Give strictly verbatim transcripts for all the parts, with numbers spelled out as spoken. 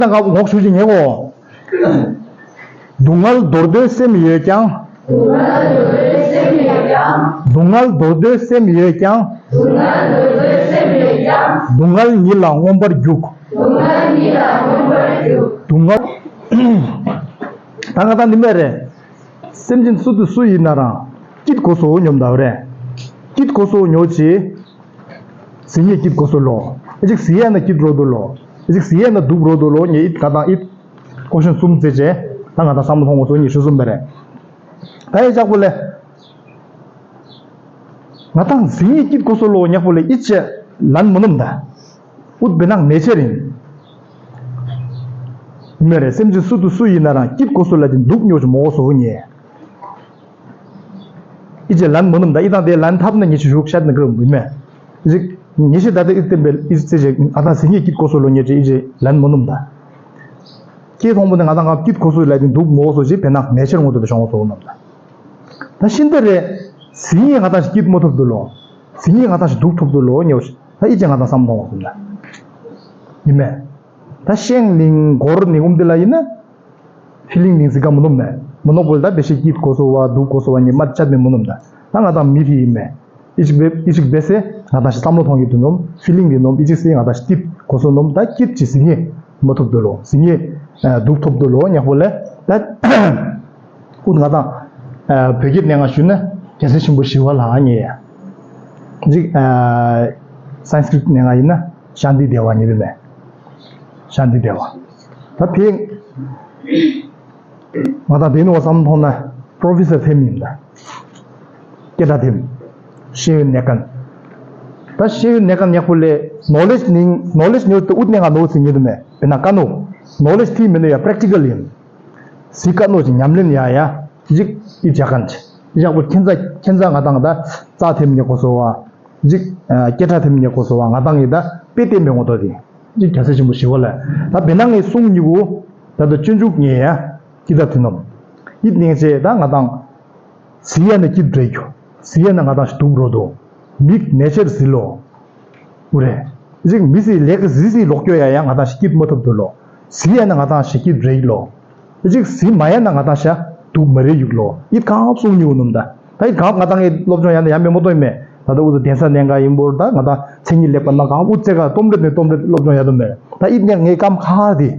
ད་ང་ངོགས་ཞུ་ཅིག་ཉན་གོ། སྡུག་བསྔལ་འདོར་འདོད་སེམས་ཡོད་ཀྱང་། སྡུག་བསྔལ་འདོར་འདོད་སེམས་ཡོད་ཀྱང་། སྡུག་བསྔལ་འདོར་འདོད་སེམས་ཡོད་ཀྱང་། སྡུག་བསྔལ་འདོར་འདོད་སེམས་ཡོད་ཀྱང་། སྡུག་བསྔལ་ཉིད་ལ་མངོན་པར་རྒྱུག་སྡུག་བསྔལ་ཉིད་ལ་མངོན་པར་རྒྱུག་སྡུག་བསྔལ། ད་ང་ད་འདི་མེད་རེད། སེམས་ཅན་སུ་དང་སུ་ཡིན་ན་རང་སྐྱིད་གོ་སོ་སྙོམས་ད་རེད། སྐྱིད་གོ་སོ་སྙོམས་ཅི། ཟིན་ཡས་སྐྱིད་གོ་སོ་ལོ། ཨེ་ཅིག་ཟིན་ཡས་ན་སྐྱིད་རོ་དོ་ལོ། ཨེ་ཅིག་ཟིན་ཡས་ན་སྡུག་རོ་དོ་ལོ་ངས་ཨིད་ང་དང་ཨིད། ཀོ་ཤན་གསུམ་བཙལ་བྱས་ད་ང་དང་བསམ་བློ་ཐོངས་གོ་སོ་ཉི་ཤུ་གསུམ་པ་རེད། ད་ཨེ་ཅག་པོ་ལས། ང་དང་ཟིན་ཡས་སྐྱིད་གོ་སོ་ལོ་ཉག་པོ་ལས་ཨིད་ཆེ་ལན་མོ་ནམ་ད། ཨུད་བེ་ནག་ནེ་ཆེ་རིང་། མེ་རེ་སེམས་ཅན་སུ་དང་སུ་ཡིན་ན་རང་སྐྱིད་གོ་སོ་ལ་དེ་སྡུག་ཉོ་ཅི་མོ་སོ་ཉེ། ཨི་ཅེ་ལན་མོ་ནུམ་ད་ཨི་དང་དེ་ལན་ཐབས་ན་ཉེ་ཆེ་ཞུགས་ཤད་ན་གི་རུ་མི་མེ། ཨི་ཅེ་ཉེ་ཆེ་ད་དེ་ཨི་བསྟན་པའི་ཨི་ཅེ་ཅེ་ཨ་དང་ཟིན་ཡས་སྐྱིད་གོ་སོ་ལོ་ཉེ་ཅེ་ཨི་ཅེ་ལན་མོ་ནུམ་ད། ཁྱེད་མཐོང་པོ་ནི་ང་དང་ང་སྐྱིད་གོ་སོ་ལ་དེ་སྡུག་མོ་སོ་ཅེ་བེ་ནག་ནེ་ཆེར་ངོ་དུ་དུ་ཤོང་སོ་ནུམ་ད། ད་ཤིན་ཏུ་རེ། ཟིན་ཡས་ང་དང་ཞིག་སྐྱིད་མོ་ཐུབ་དུ་ལོ། ཟིན་ཡས་ང་དང་ཞིག་སྡུག་ཐུབ་དུ་ལོ་ཉེ་ད་ཨི་ཅེ་ང་དང་བསམ་མཐོང་སོ་ནུམ་ད། ཡིན་མེ། ད་ཤེང་ནིང་གོར་ནིང་ཨུམ་དེ་ལ་ཡིན་ན། ཕི་ལིང་ནིང་ཟི་ག་མོ་ནོམ་མེ། མོ་ནོ་པོལ་ད་བེ་ཤེ་སྐྱིད་གོ་སོ་བ་སྡུག་གོ་སོ་བ་ཉེ་མ་ཆད་མེ་མོ་ནོམ་ད། ད་ང་དང་མི་ཕི་ཡིན་མེ། ཨི་ཅིག་བེ་ཨི་ཅིག་བེ་སེ་ང་དང་ཞིག་བསམ་བློ་ཐོང་གི་དུ་ནོམ་ཕི་ལིང་གི་ནོམ་ཨི་ཅིག་སེ་ང་དང་ཞིག་སྐྱིད་གོ་སོ་ནོམ་ད་སྐྱིད་ཅི་ཟིན་ཡས་མོ་ཐུབ་དུ་ལོ་ཟིན་ཡས་སྡུག་ཐུབ་དུ་ལོ་ཉག་པོ་ལེ་ད། ཨུ་ང་དང་། བོད་སྐད་ནས་ང་ཞུ་ན་རྒྱལ་སྲས་ཆེན་པོ་ཞི་བ་ལྷ་ཉེ་ཡ། ཅིག་སན་སི་ཀྲིཏ་ནས་ང་ཡིན་ན་ཤཱན་ཏི་དེ་བ་ཉེ་བི་མེ། ཤཱན་ཏི་དེ་བ། ད་ཕི། ང་དང་དེ་ནི་བ་བསམ་མཐོང་ན་པྲོ་ཕེ་སར་ཐེམ་ཡིན་ད། སྐད་གྲགས་ཐེམ། ཤེས་ཡོན་གནས་མཁན། ད་ཤེས་ཡོན་གནས་མཁན་ཉག་པོ་ལས་ནོ་ལེཇ་ནིང་ནོ་ལེཇ་ཉོ་ཏུ་ཨུད་ནས་ང་ནོ་ཚིག་ཉེ་དུ་མེ་བེ་ན་ཀ་ནོ། ནོ་ལེཇ་ཐི་མི་ནུ་ཡ་པྲེག་ཊི་ཀལ་ཡིན། སི་ཀ་ནོ་ཅི་ཉམས་ལེན་ཡ་ཡ། ཡིག་ཡིག་བྱ་མཁན་ཅི། ཡག་པོ་ཁྱེད་ཚ་ཁྱེད་ཚ་ང་དང་ད་རྩ་ཐེམ་ཉེ་གོ་སོ་བ། ཡིག་སྐད་གྲགས་ཐེམ་ཉེ་གོ་སོ་བ་ང་དང་ངི་ད་དཔེ་བསྟན་པའི་ངོ་ཐོག་དེ། ཡིག་རྒྱལ་སྲས་ཆེན་པོ་ཞི་བ་ལྷ། ད་བེ་ན་ངའི་གསུང་ཉི་བོ། ད་ད་སྤྱོད་འཇུག་ཉེ་ཡ། ཀི་ད་ཐི་ནོམ། ཡིད་གནས་ཆེ་ད་ང་དང་། ཟི་ཡ་ན་སྐྱིད་འདྲེ་རྒྱུ། ཟི་ཡ་ན་ང་དང་ཞིག་སྡུག་རོ་དོ། མིག་ནེ་ཆར་ཟི་ལོ། ཨུ་རེ། གཅིག་མི་སི་ལེགས་ཟི་སི་ལོག་སྐྱོ་ཡ་ཡ་ང་དང་ཞིག་སྐྱིད་མ་ཐུབ་དུ་ལོ། ཟི་ཡ་ན་ང་དང་ཞིག་སྐྱིད་རེ་ལོ། གཅིག་ཟི་མ་ཡ་ན་ང་དང་ཤ་སྡུག་མ་རེ་ཡུག་ལོ། ཡིད་གང་གསུང་ཉུག་ནུམ་ད། ད་ཡིད་གང་ང་དང་ངའི་སློབ་སྦྱོང་ཡ་ན་ཡ་མེ་མོ་ཏོ་ཡིན་མེ། ད་ད་ཨུ་ཚོ་གདན་ས་གནས་འགའ་ཡིན་པོར་ད་ང་དང་མཚན་ཉིད་ལེགས་པ་ན་གང་ཨུ་ཚེ་ག་སྟོམ་རེད་ནས་སྟོམ་རེད་སློབ་སྦྱོང་ཡ་དུ་མེ། ད་ཡིད་ནས་ངའི་སྐམ་ཁ་དེ།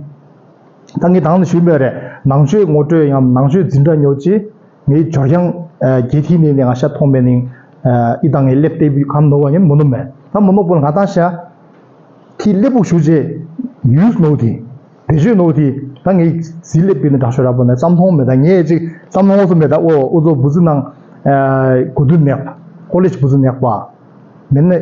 ད་ངས་དང་ནས་ཞུས་མེད་རེད། ནང་ཆོས་ངོ་སྤྲོད་ཡང་ནང་ཆོས་འཛིན་གྲྭ་ཉོ་ཅི། ངའི་འབྱོར་ཡང་རྒྱལ་ཐི་ནས་ནས་ང་ཤ་མཐོང་མེད་ནིང་། ཨི་དང་ངའི་སླེབས་ཏེ་བི་གམ་ནོ་བ་ཡིན་མོ་ནོ་མེད། ད་མོ་ནོ་པོ་ང་དང་ཤ། ཐི་སླེབས་བུ་ཞུ་རྗེས། ཡུས་ནོ་དི། བེད་སྤྱོད་ནོ་དི། ད་ངའི་ཟི་སླེབས་པི་ནི་དྲག་ཤོས་ར་པོ་ནས་བསམ་མཐོང་མེད་ད་ངས་ཅིག་བསམ་མཐོང་སུ་མེད་ད་ཨོ་ཨུ་ཚོ་བུ་ཙི་ནང་། གོ་དུ་ནེག་པ། ཀོ་ལེཇ་བུ་ཙི་ནེག་པ། མེད་ནི།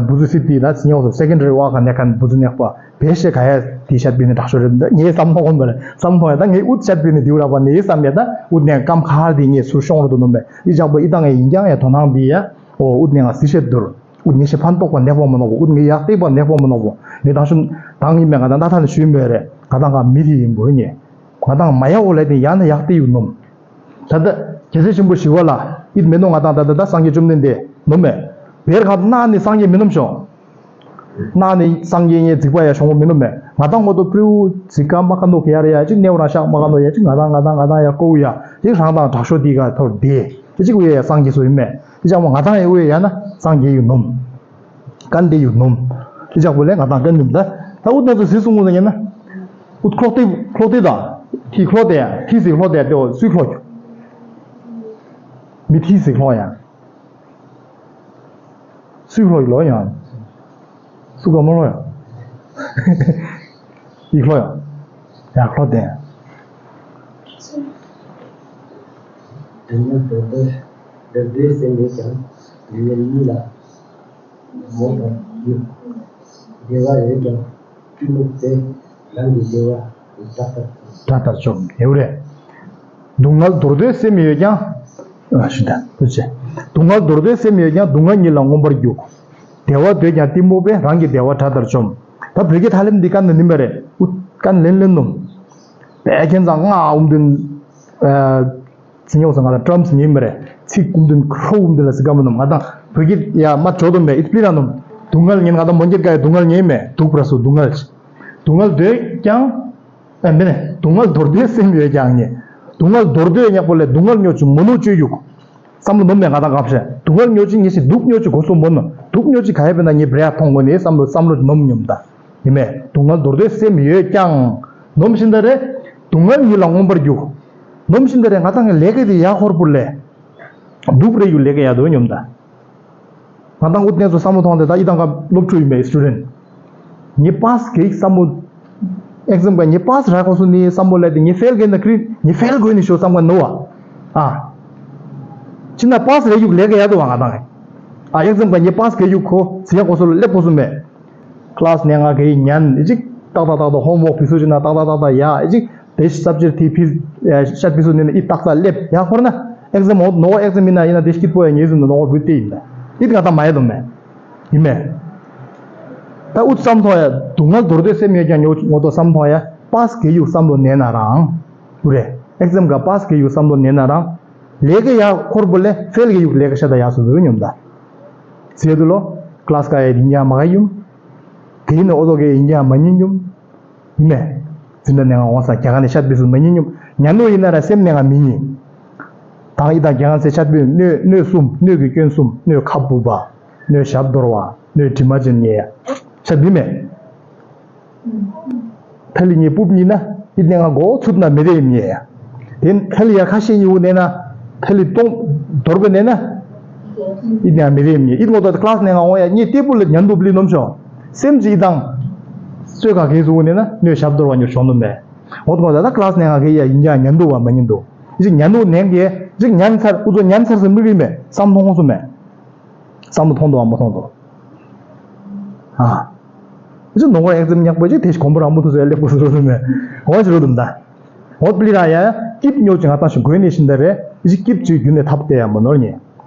བུ་ཚུ་སི་ཏི་ད་སི་ཉོ་སོ་སེ་ཀེན་ཌ་རི་ཝག་ག་ནས་ཁན་བུ་ཚུ་ནེག་པ་བེ་ཤེ་ག་ཡ་དི་ཤད་པི་ནི་དྲག་ཤོས་རེད་འདི་ངའི་བསམ་མཐོང་གོམ་པ་རེད་བསམ་མཐོང་ཡ་ད་ངའི་ཨུད་ཤད་པི་ནི་དིའུ་ར་པ་ནི་བསམ་ཡ་ད་ཨུད་ནས་སྐམ་ཁ་དི་ངའི་ཚུར་ཤོང་རུ་དུ་ནོམ་པས་ཨི་ཅག་པོ་ཨི་ད་ངའི་ཡིན་ཀྱང་ཡ་དོ་སྣང་དི་ཡ་ཨོ་ཨུད་ནས་ང་སི་ཤད་དུར་ཨུད་ངའི་ཤེ་ཕན་ཏོག་པ་ནེག་པ་མ་ནོག་པོ་ཨུད་ངའི་ཡག་སྟེག་པ་ནེག་པ་མ་ནོག་པོ་ངའི་དང་ཤུན་དང་ཡིན་མེད་ང་ད་ད་ཐ་ནི་ཞུས་མེད་རེད་ང་ད་ང་མི་དི་ཡིན་པོ་ངས་ང་ད་མ་ཡག་འོ་ལས་དི་ཡ་ན་ཡག་སྟེ་ཡུ་ནོམ། ད་ལྟ་རྒྱལ་སྲས་ཆེན་པོ་ཞི་བ་ལྷ་ཨིད་མེ་ནོ་ང་དང་ད་ལྟ་ད་སངས་རྒྱས་བཅོམ་ལྡན་འདས་ནོ་མེ། བེར་ཁ་གནའ་ནི་སངས་རྒྱས་མི་ནོམ་ཤོང་། གནའ་ནི་སངས་རྒྱས་ངའི་རྫིག་པ་ཡ་ཤོང་བོ་མི་ནོ་མེ། ང་དང་ངོ་ཏོ་པྲིའུ་རྫིག་ཀ་མ་ཀ་ནོ་ག་ཡ་རེ་ཡ་ཅིག་ནེའུ་རང་ཤག་མ་ཀ་ནོ་ཡ་ཅིག་ང་དང་ང་དང་ང་དང་ཡ་ཀོ་ཡ་ཅིག་རང་དང་དྲག་ཤོས་དི་ག་ཐོར་དེ་ཅིག་ཨུ་ཡ་ཡ་སངས་རྒྱས་སོ་ཡིན་མེ། ཅི་ཅག་མོ་ང་དང་ཡ་ཨུ་ཡ་ཡ་ན་སངས་རྒྱས་ཡུ་ནོམ། ཀན་དེ་ཡུ་ནོམ། ཨི་ཅག་པོ་ལས་ང་དང་ཀན་ནིམ་ད། ད་ཨུ་ནེ་ཚོ་སི་སུ་ངུ་ན་ཉན་ན། ཨུ་ཁོག་ཏེ་ཁོག་ཏེ་ད། ཐི་ཁོག་ཏེ་ཡ། ཐི་སི་ཁོག་ཏེ་ཡ་ཏེ་ཨོ་སུའི་ཁོག་ཀྱོ། མི་ཐི་སི་ཁོག་ཡ། སུའི་ཁོག་ཡི་ལོ་ཡ། སུ་ག་མོ་ལོ་ཡ། ཡི་ཁོག་ཡ། ཡ་ཁོག་ཏེ་ཡ། དེ་ནས་འདོད་པའི་འདོད་པའི་སེམས་ཡོད་ཀྱང་དེ་ནས་གཉིས་ལ། མོ་དང་ཡུལ། དགེ་བ་ཡོད་ཀྱང་བཅུ་དམིགས་ཏེ་རང་གི་དགེ་བ་དགྲ་ལྟར་བཅོམ། དགྲ་ལྟར་བཅོམ་ཡོད་རེད། སྡུག་བསྔལ་འདོར་འདོད་སེམས་ཡོད་ཀྱང་། ཨ་ཞུ་ད་ཐུགས་རྗེ། སྡུག་བསྔལ་འདོར་འདོད་སེམས་ཡོད་ཀྱང་སྡུག་བསྔལ་ཉིད་ལ་མངོན་པར་རྒྱུག་བདེ་བ་འདོད་ཀྱང་གཏི་མུག་པས་རང་གི་བདེ་བ་དགྲ་ལྟར་བཅོམ། ད་བོད་སྐད་ཐ་ལེམ་འདི་ཀ་ནི་ནི་མ་རེད་ཨུ་ཀ་ནི་ལེན་ལེན་ནོམ། པད་ཁྱེད་ཚང་ང་ཨུམ་དུན། ཚིག་ཉོག་ས་ང་དང་ཊརམ་སི་ཉན་མ་རེད། ཚིག་ཀུམ་དུན་ཁྲོ་ཀུམ་དུན་ལ་སི་ཀ་མ་ནོམ་ང་དང་བོད་སྐད་ཡ་མ་ཇོ་དོམ་པས་ཨིད་པི་ར་ནོམ། སྡུག་བསྔལ་ཉན་ང་དང་མོན་སྐད་ཀ་ཡ་སྡུག་བསྔལ་ཉན་མེ་སྡུག་པྲ་སུ་སྡུག་བསྔལ། སྡུག་བསྔལ་འདོད་ཀྱང་། ཨ་མིན་ནས་སྡུག་བསྔལ་འདོར་འདོད་སེམས་ཡོད་ཀྱང་ཉེ། སྡུག་བསྔལ་འདོར་འདོད་ཉག་པོ་ལས་སྡུག་བསྔལ་ཉོ་ཆུ་མོ་ནོ་བཅོས་ཡུག་བསམ་བློ་ནོམ་མེད་ང་དང་གབ་ཤ། སྡུག་བསྔལ་ཉོ་ཆུ་ཉེ་ཞིག་སྡུག་ཉོ་ཆུ་གོ་སོ་མོ་ནོ་སྡུག་ཉོ་ཆུ་ག་ཡེ་བེ་ན་ཉེ་བྲེ་ཡ་ཐོང་གོ་ནི་བསམ་བློ་བསམ་བློ་ནོམ་ཉོམ་ད། ཡིན་མེད་སྡུག་བསྔལ་འདོར་འདོད་སེམས་ཡོད་ཀྱང་། ནོམ་ཤིན་ད་རེ། སྡུག་བསྔལ་ཉིད་ལ་མངོན་པར་རྒྱུག་ནོམ་ཤིན་ད་རེ་ང་དང་གི་ལས་ཀ་དེ་ཡ་ཧོར་པུར་ལས། སྡུག་རེ་ཡུག་ལས་ཀ་ཡ་དོ་ཉོམ་ད། ང་དང་ཨུ་ཏན་ཚོ་བསམ་བློ་ཐོང་དེ་ད་ཨི་དང་ཀ་སློབ་ཕྲུག་ཡིན་མེད་སི་ཊུ་ཌེན་ཊི། ངས་པཱ་སི་གེག་བསམ་བློ། ཨེག་ཛམ་ག་ངས་པཱ་སི་ར་གོ་སོ་ནི་བསམ་བློ་ལས་དེ་ངས་ཕེལ་གེ་ན་ཀྲི་ངས་ཕེལ་དགོས་ནི་ཤོ་བསམ་ག་ནོ་བ། ཨ། ཅི་ན་པཱ་སི་རེ་ཡུག་ལས་ཀ་ཡ་དོ་བ་ང་དང་། ཨ་ཨེག་ཛམ་ག་ངས་པཱ་སི་གེ་ཡུག་ཁོ་ཟི་ཡ་གོ་སོ་ལ་སླེབས་གོ་སོ་མེད། ཀླཱ་སི་ནས་ང་གེ་ཉན་ཨི་ཅིག་ཏག་ཏག་ཏག་ཏག་ཧོམ་ཝོག་ཕི་སུ་ཅི་ན་ཏག་ཏག་ཏག་ཏག་ཡ་ཨི་ཅིག་དེ་སབ་ཇེག་ཊི་ཕི་ཤད་ཕི་སུ་ནས་ནི་ཨི་ཏག་ཏག་སླེབས་ཡ་ཁོར་ན་ཨེག་ཛམ་འོ་ནོ་ཨེག་ཛམ་མིན་ན་ཡིན་ན་དེ་སྐྱིད་པོ་ཡ་ཉེ་སུ་ནོ་ནོ་བུ་དེ་ཡིན་ད་ཨི་ང་ད་མ་ཡ་དོ་མེད། ཡིན་མེད། ད་ཨུ་ཙམ་ཐོ་ཡ་སྡུག་བསྔལ་འདོར་འདོད་སེམས་ཡོད་ཀྱང་ཉོ་ངོ་ཏོ་བསམ་ཐོ་ཡ་པཱ་སི་གེ་ཡུག་བསམ་བློ་ནན་ན་རང་། ཨུ་རེ་ཨེག་ཛམ་ག་པཱ་སི་གེ་ཡུག་བསམ་བློ་ནན་ན་རང་། ལས་ཀ་ཡ་ཁོར་པོ་ལས་ཕེལ་གེ་ཡུག་ལས་ཀ་ཤ་ད་ཡ་སུ་ཟུ་ཉོམ་ད། ཟེར་དུ་ལོ། ཀླཱ་སི་ཀ་ཡ་ཡིན་ཀྱང་མ་ག་ཡུམ། དེ་ཡིན་ན་ཨོ་ཏོ་གེ་ཡིན་ཀྱང་མ་ཉིན་ཡུམ། ཡིན་མེད། འཛིན་གྲྭ་ནས་ང་འོང་ས་རྒྱ་གར་ནས་ཤར་པི་སུ་མ་ཉིན་ཡུམ། ཉན་ནོ་ཡིན་ན་ར་སེམས་ནས་ང་མི་ཉིན། དང་ཡི་དང་རྒྱ་གར་ཚེ་ཤར་པི་སྣོད་སྣོད་གསུམ་སྣོད་ཀྱི་སྐྱོན་གསུམ་སྣོད་ཁ་སྦུབ་པ། སྣོད་ཞབས་འདོར་བ། སྣོད་དྲི་མ་ཅན་ཉེ་ཡ། ཤར་པི་མེད། ཐ་ལི་ཉེ་སྤུབ་ཉིན་ན་ཡིད་ནས་ང་མགོ་ཚུད་ན་མི་རེ་ཡིན་ཉེ་ཡ། དེ་ཐ་ལི་ཡ་ཁ་ཤས་ཉིན་འུ་ནས་ན་ཐ་ལི་སྟོང་འདོར་བ་ནས་ན། ཡིད་ནས་མི་རེ་མི་ཡིད་ངོ་ད་ཀླཱ་སི་ནས་ང་འོང་ཡ་ཉེ་ཏེ་པུ་ལ་ཉན་དུ་པི་ལི་ནོམ་ཤོ། སེམས་ཀྱི་དང་། སོས་ཀ་གེ་སུ་ནས་ན་སྣོད་ཞབས་འདོར་བ་ཉོ་ཤོང་ནོ་མེད། འོ་ད་ད་ཀླཱ་སི་ནས་ང་གེ་ཡ་ཡིན་ཀྱང་ཉན་དུ་བ་མ་ཉན་དུ། ཅིག་ཉན་དུ་ནན་གེ་ཅིག་ཉན་ཚར་ཨུ་ཚོ་ཉན་ཚར་སུ་མི་གི་མེད་བསམ་མཐོང་སུ་མེད། བསམ་བློ་ཐོང་དུ་བ་མ་ཐོང་དུ། ཨ། ཅིག་ནོ་ངོར་ཨེག་ཛམ་ཉག་པོ་ཅིག་དེ་ཞིག་གོམ་པ་རང་མོ་ཐུ་སོ་ཡ་ལེགས་པོ་སུ་རུ་མེད། འོ་ཅི་རུ་དུ་མ་ད། འོ་པི་ལི་ར་ཡ། སྐྱིབ་ཉོ་ཅིག་ང་ཏང་ཞིག་དགོས་ནས་ཤིན་ད་རེ། ཅིག་སྐྱིབ་ཅིག་རྒྱུ་ནས་ཐབས་དེ་ཡ་མ་ནོར་ཉེ།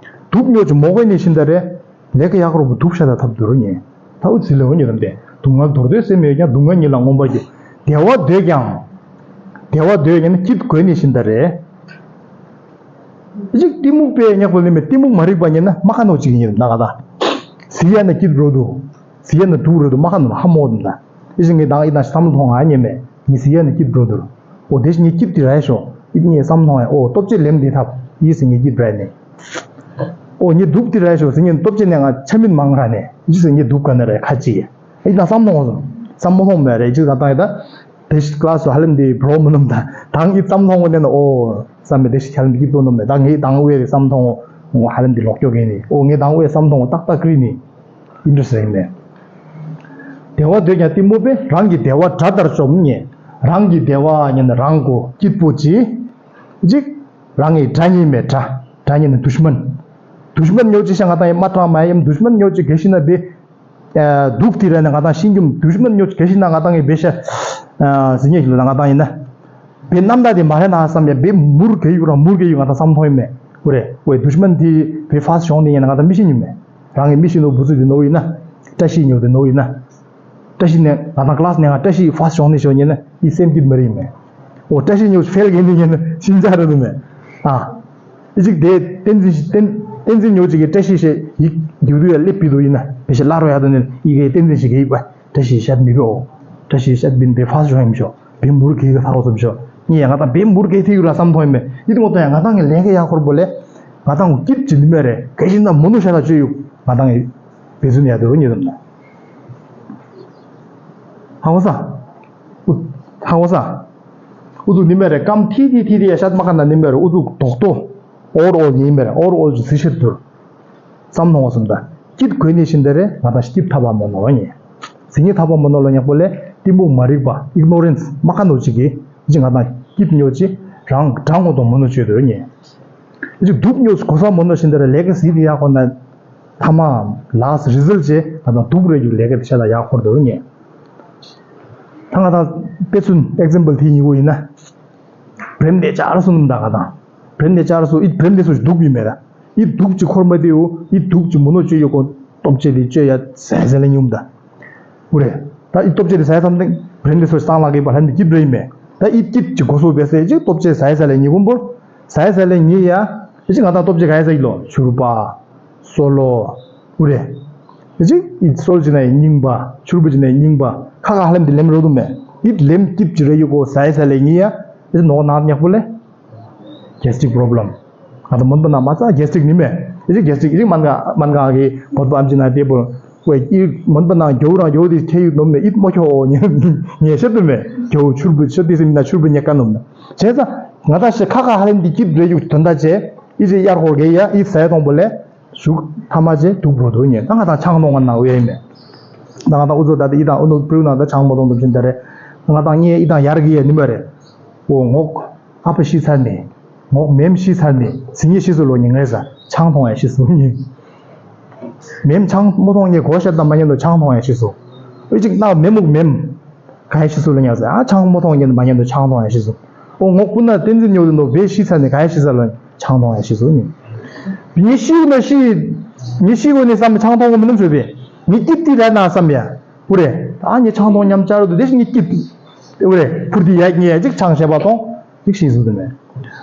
སྡུག་ཉོ་ཅིག་མོ་དགོས་ནས་ཤིན་ད་རེ། ལས་ཀ་ཡག་རོ་བུ་སྡུག་ཤ་ད་ཐབས་དུ་རུ་ཉེ། ད་འུ་ཚི་ལེ་འོ་ཉེ་རམ་དེ། སྡུག་བསྔལ་འདོར་འདོད་སེམས་ཡོད་ཀྱང་སྡུག་བསྔལ་ཉིད་ལ་མངོན་པར་རྒྱུག་བདེ་བ་འདོད་ཀྱང་། བདེ་བ་འདོད་ཀྱང་ནི་སྐྱིད་དགོས་ནི་ཤིན་ད་རེ། ཅིག་གཏི་མུག་པའི་ཉག་པོ་ལེ་མེ་གཏི་མུག་མ་རིག་པ་ཉེ་ན་མ་ཁ་ནོ་ཅིག་ཉེ་རམ་ན་ག་ད། ཟི་ཡ་ན་སྐྱིད་རོ་དུ། ཟི་ཡ་ན་དུག་རོ་དུ་མ་ཁ་ནོ་ཧ་མོ་དུ་ན། ཨི་ཞིག་ངེ་དང་ཨི་དང་བསམ་མཐོང་ང་ཉེ་མེ་ངེ་ཟི་ཡ་ན་སྐྱིད་རོ་དུ། འོ་དེ་ཞིག་ངེ་སྐྱིད་དི་ར་ཤོ། ཨི་ངེ་བསམ་མཐོང་ཡ་འོ་སྟོབས་ཆེ་ལེམ་དི་ཐབ་ཨི་ཟི་ངེ་སྐྱིད་ར་ནེ། འོ་ངེ་སྡུག་དི་ར་ཤོ་ཟི་ངེ་སྟོབས་ཆེ་ནེ་ང་ཆ་མིན་མང་ར་ནེ་ཨི་ཟི་ངེ་སྡུག་ག་ན་ར་ཁ་ཅི་ཡ། ཨི་དང་བསམ་མཐོང་སོང་། བསམ་མཐོང་མེ་རེ་ཅིག་ད་ད་ད། དེ་ཤི་ཀླ་སི་ཧ་ལམ་དེ་བྲོ་མི་ནམ་ད་དང་ཨི་བསམ་མཐོང་གོ་ནེ་ན་འོ། བསམ་མེ་དེ་ཤི་ཧ་ལམ་དེ་སྐྱིད་པོ་ནམ་མེ་ད་ངེ་དང་ཨུ་ཨེ་བསམ་མཐོང་འོ་ཧ་ལམ་དེ་ལོག་ཀྱོ་གེ་ནི་འོ་ངེ་དང་ཨུ་ཨེ་བསམ་མཐོང་འོ་ཏག་ཏག་ཀྲི་ནི། ཨིན་ཊྲེ་སི་རེ་ནེ། བདེ་བ་འདོད་ཀྱང་གཏི་མུག་པས་རང་གི་བདེ་བ་དགྲ་ལྟར་བཅོམ་ཉེ། རང་གི་བདེ་བ་ཉེ་ན་རང་གོ་སྐྱིད་པོ་ཅི། ཅིག་རང་གི་དགྲ་ཉེ་མེ་དགྲ་དགྲ་ཉེ་ན་དུཤ་མན། དུཤ་མན་ཉོ་ཅི་ཤ་ང་དང་ཡེ་མ་དྲང་མ་ཡེ་དུཤ་མན་ཉོ་ཅི་གེ་ཤི་ན་བེ། སྡུག་དེ་རེ་ན་ང་དང་ཤིང་རྒྱུམ་དུཤ་མན་ཉོ་གལ་ཤི་ན་ང་དང་གི་བེ་ཤ། ཟི་ཉེ་ཤི་ལ་ང་དང་ཡིན་ན། བེ་རྣམ་དག་དེ་མ་རེ་ན་བསམ་ཡ་བེ་མུར་གེ་ཡུག་ར་མུར་གེ་ཡུག་ང་དང་བསམ་མཐོང་ཡིན་མེ། འུ་རེ་འུ་དུཤ་མན་དེ་བེ་ཕ་སི་ཤོང་དེ་ཡིན་ན་ང་དང་མི་ཤི་ཉུ་མེ། རང་གི་མི་ཤི་ནོ་བུ་ཚུ་དེ་ནོ་ཡིན་ན། བཀྲ་ཤིས་ཉོ་དེ་ནོ་ཡིན་ན། བཀྲ་ཤིས་ནས་ང་དང་ཀླ་སི་ནས་ང་བཀྲ་ཤིས་ཕ་སི་ཤོང་ནི་ཤོ་ཉེ་ན་ཡི་སེམས་སྐྱིད་མ་རེ་ཡིན་མེ། འོ་བཀྲ་ཤིས་ཉོ་ཕེལ་གེ་ནི་ཉེ་ན་ཤིན་ཅ་ར་དུ་མེ། ཨ། ཨི་ཅིག་དེ་བསྟན་འཛིན་བསྟན་བསྟན་འཛིན་ཉོ་ཅིག་གི་བཀྲ་ཤིས་ཞེས་ཡིག་རྒྱུག་དུས་ཡ་སླེབས་པི་དུ་ཡིན་ན་བེ་ཤ་སླར་རོ་ཡ་དུ་ནི་ཡི་གེ་བསྟན་འཛིན་ཞིག་གི་ཡིག་པ་བཀྲ་ཤིས་ཤད་མི་བེའོ། བཀྲ་ཤིས་ཤད་བིན་བེ་ཕ་སི་ཤོ་ཡིན་ཤོ་བེ་མུར་གེ་གི་ཐག་སོབ་ཤོ་ངེ་ཡ་ང་དང་བེ་མུར་གེ་ཐི་ཡུ་ར་བསམ་ཐོང་ཡིན་མེ། ཡི་དུ་ངོ་ཏོ་ཡ་ང་དང་གི་ལས་ཀ་ཡ་ཁོར་པོ་ལས་ང་དང་གི་སྐྱིད་ཅི་ནི་མེ་རེ་གེ་ཤིན་ན་མོ་ནུ་ཤ་ལ་བཅོས་ཡུག་ང་དང་གི་བེ་ཚུ་ནི་ཡ་དུ་རུ་ཉེ་དུ་ན། ཧ་གོ་ས། ཧ་གོ་ས། ཨུ་ཚུགས་ནི་མེ་རེ་ཀམ་ཐི་ཐི་ཐི་ཐི་ཡ་ཤད་མ་ཁ་ན་ནི་མེ་རེ་ཨུ་ཚུགས་དོག་དོ། ཨོར་ཨོལ་ནི་མེ་རེ་ཨོར་ཨོལ་ཇི་སི་ཤད་དུར། བསམ་མཐོང་བ་སོམ་ད། སྐྱིད་དགོས་ནི་ཤིན་ད་རེ་ང་དང་སྐྱིད་ཐབས་མོ་ནོ་ཉེ། ཟི་ཉི་ཐབས་མོ་ནོ་ལ་ཉག་པོ་ལས་གཏི་མུག་མ་རིག་པ་ཨིག་ནོ་རེན་སི་མ་ཁ་ནོ་ཅིག་གི་ཅི་ང་དང་སྐྱིད་ཉོ་ཅི་རང་དྲང་ངོ་དོ་མོ་ནོ་ཅོས་དོ་ཉེ། ཅི་སྡུག་ཉོ་གོ་ས་མོ་ནོ་ཤིན་ད་རེ་ལས་ཀ་ཟི་དི་ཡ་ཁོ་ན། ཐ་མ་ལཱ་སི་རི་ཟལ་ཅེ་ད་དང་དུག་རེ་རྒྱུ་ལས་ཀ་དེ་ཆ་ད་ཡག་ཁོར་དུ་ཉེ། ད་ང་དང་དཔེ་ཚུན་ཨེག་ཛམ་པལ་དེ་ཉི་བོ་ཡིན་ན། བྲེམ་དེ་ཅར་སུ་ནུམ་ད་ང་དང་། བྲེམ་དེ་ཅར་སུ་ཨི་བྲེམ་དེ་སུ་དུག་ཡིན་མེད་ད། ཨི་དུག་ཅི་ཁོར་མ་དེའུ་ཨི་དུག་ཅི་མུ་ནོ་ཅོ་ཡོ་ཀོ་སྟོབས་ཆེ་དེ་ཅོ་ཡ་ཟེ་ཟེ་ལེ་ཉུམ་ད། ཧུ་རེ། ད་ཨི་སྟོབས་ཆེ་དེ་ཟ་ཡ་ཙམ་དེ་བྲེམ་དེ་སུ་སང་ལ་གི་པ་ལྷན་དེ་ཀིབ་རེ་ཡིན་མེད། ད་ཨི་ཀིབ་ཅི་གོ་སོ་བེ་སེ་ཅི་སྟོབས་ཆེ་ཟ་ཡ་ཟེ་ལེ་ཉི་བོ་འབོར། ཟ་ཡ་ཟེ་ལེ་ཉི་ཡ། ཨི་ཅི་ང་དང་སྟོབས་ཆེ་ག་ཡ་ཟེ་ཡི་ལོ་ཆུར་པ། སོ་ལོ། ཨུ་རེ། ཅིག་ཨི་སོལ་ཅི་ན་རྙིང་པ་ཆུར་བུ་ཅི་ན་རྙིང་པ་ཁ་ཁ་ལེམ་དེ་ལེམ་རོ་དུ་མེ་ཨི་ལེམ་ཀིབ་ཅི་རེ་ཡུ་གོ་ཟའི་ས་ལེ་ཉི་ཡ་ཨི་ནོ་ན་ཉག་པོ་ལེ། གེ་སི་ཊིག་པོ་རོབ་ལེམ། ང་ད་མོན་པ་ན་མ་ཚ་གེ་སི་ཊིག་ནི་མེ་ཨི་ཅིག་གེ་སི་ཊིག་ཨི་ཅིག་མན་ག་མན་ག་གི་བོད་པ་ཨམ་ཅི་ན་དེ་པོ་ཝེ་ཨི་མོན་པ་ན་རྒྱུ་རང་རྒྱུ་དེ་ཁྱེ་ཡུ་ནོ་མེ་ཨི་མོ་ཁྱོ་ཉེ་ཉེ་ཤེ་དུ་མེ་རྒྱུ་ཆུར་བུ་ཆུ་དེ་སི་མི་ན་ཆུར་བུ་ཉེ་ཀ་ནོ་མེ་བྱས་ཙང་ང་ད་ཤི་ཁ་ཁ་ཧ་ལེམ་དེ་ཀིབ་རེ་ཡུ་དོན་ད་ཅེ་ཨི་ཅིག་ཡར་ཧོར་གེ་ཡ་ཨི་ཟའི་ཐོང་པོ་ལེ། ཞུགས་ཐ་མ་ཅེ་དུག་འགྲོ་འདུག་ཉེ། ད་ང་དང་ཆང་གཏོང་ང་ནང་ཡོད་མེད། ད་ང་དང་ཨུ་ཚོ་ད་ལྟ་ཡི་དང་ཨུ་ནུ་པྲུ་ནང་ད་ཆང་མ་གཏོང་འདུག་ཕྱིན་ད་རེད། ང་དང་ངས་ཡི་དང་ཡར་གི་ཡ་ནི་མ་རེད། ཨོ་ངོག་ཨ་ཕ་ཤི་ཚར་ནས། ངོག་མེམ་ཤི་ཚར་ནས་ཟི་ཉི་ཤི་སུ་ལོ་ཉི་ངེ་ས་ཆང་གཏོང་ཡ་ཤི་སུ་ཉེ། མེམ་ཆང་མ་གཏོང་ཉེ་གོ་ཤ་དང་མ་ཉན་དུ་ཆང་གཏོང་ཡ་ཤི་སུ། ཨུ་ཅིག་ན་མེ་མུག་མེམ། ག་ཡ་ཤི་སུ་ལ་ཉག་ཟེར་ཨ་ཆང་མོ་ཐོང་ཉན་མ་ཉན་དུ་ཆང་ཐོང་ཡ་ཤི་སུ། ཨོ་ངོ་ཀུན་ན་བསྟན་འཛིན་ཉོ་དུ་ནོ་བེ་ཤི་ཚ་ནི་ག་ཡ་ཤི་ས་ལ་ཆང་ཐོང་ཡ་ཤི་སུ་ཉིན། ཉི་ཤི་ན་ཤི། ཉི་ཤི་གོ་ནི་བསམ་ཆང་ཐོང་གོ་མི་ནུམ་ཟེར་བེ། ཉི་ཀིབ་ཏི་ར་ན་བསམ་ཡ། ཨུ་རེ། ཨ་ཉི་ཆང་ཐོང་ཉམ་ཅ་རུ་དུ་དེ་ཤི་ཉི་ཀིབ། ཨུ་རེ། ཕུར་ཏི་ཡ་ཉི་ཡ་ཅིག་ཆང་ཤེ་བ་ཐོང་། ཅིག་ཤི་སུ་དུ་མེ།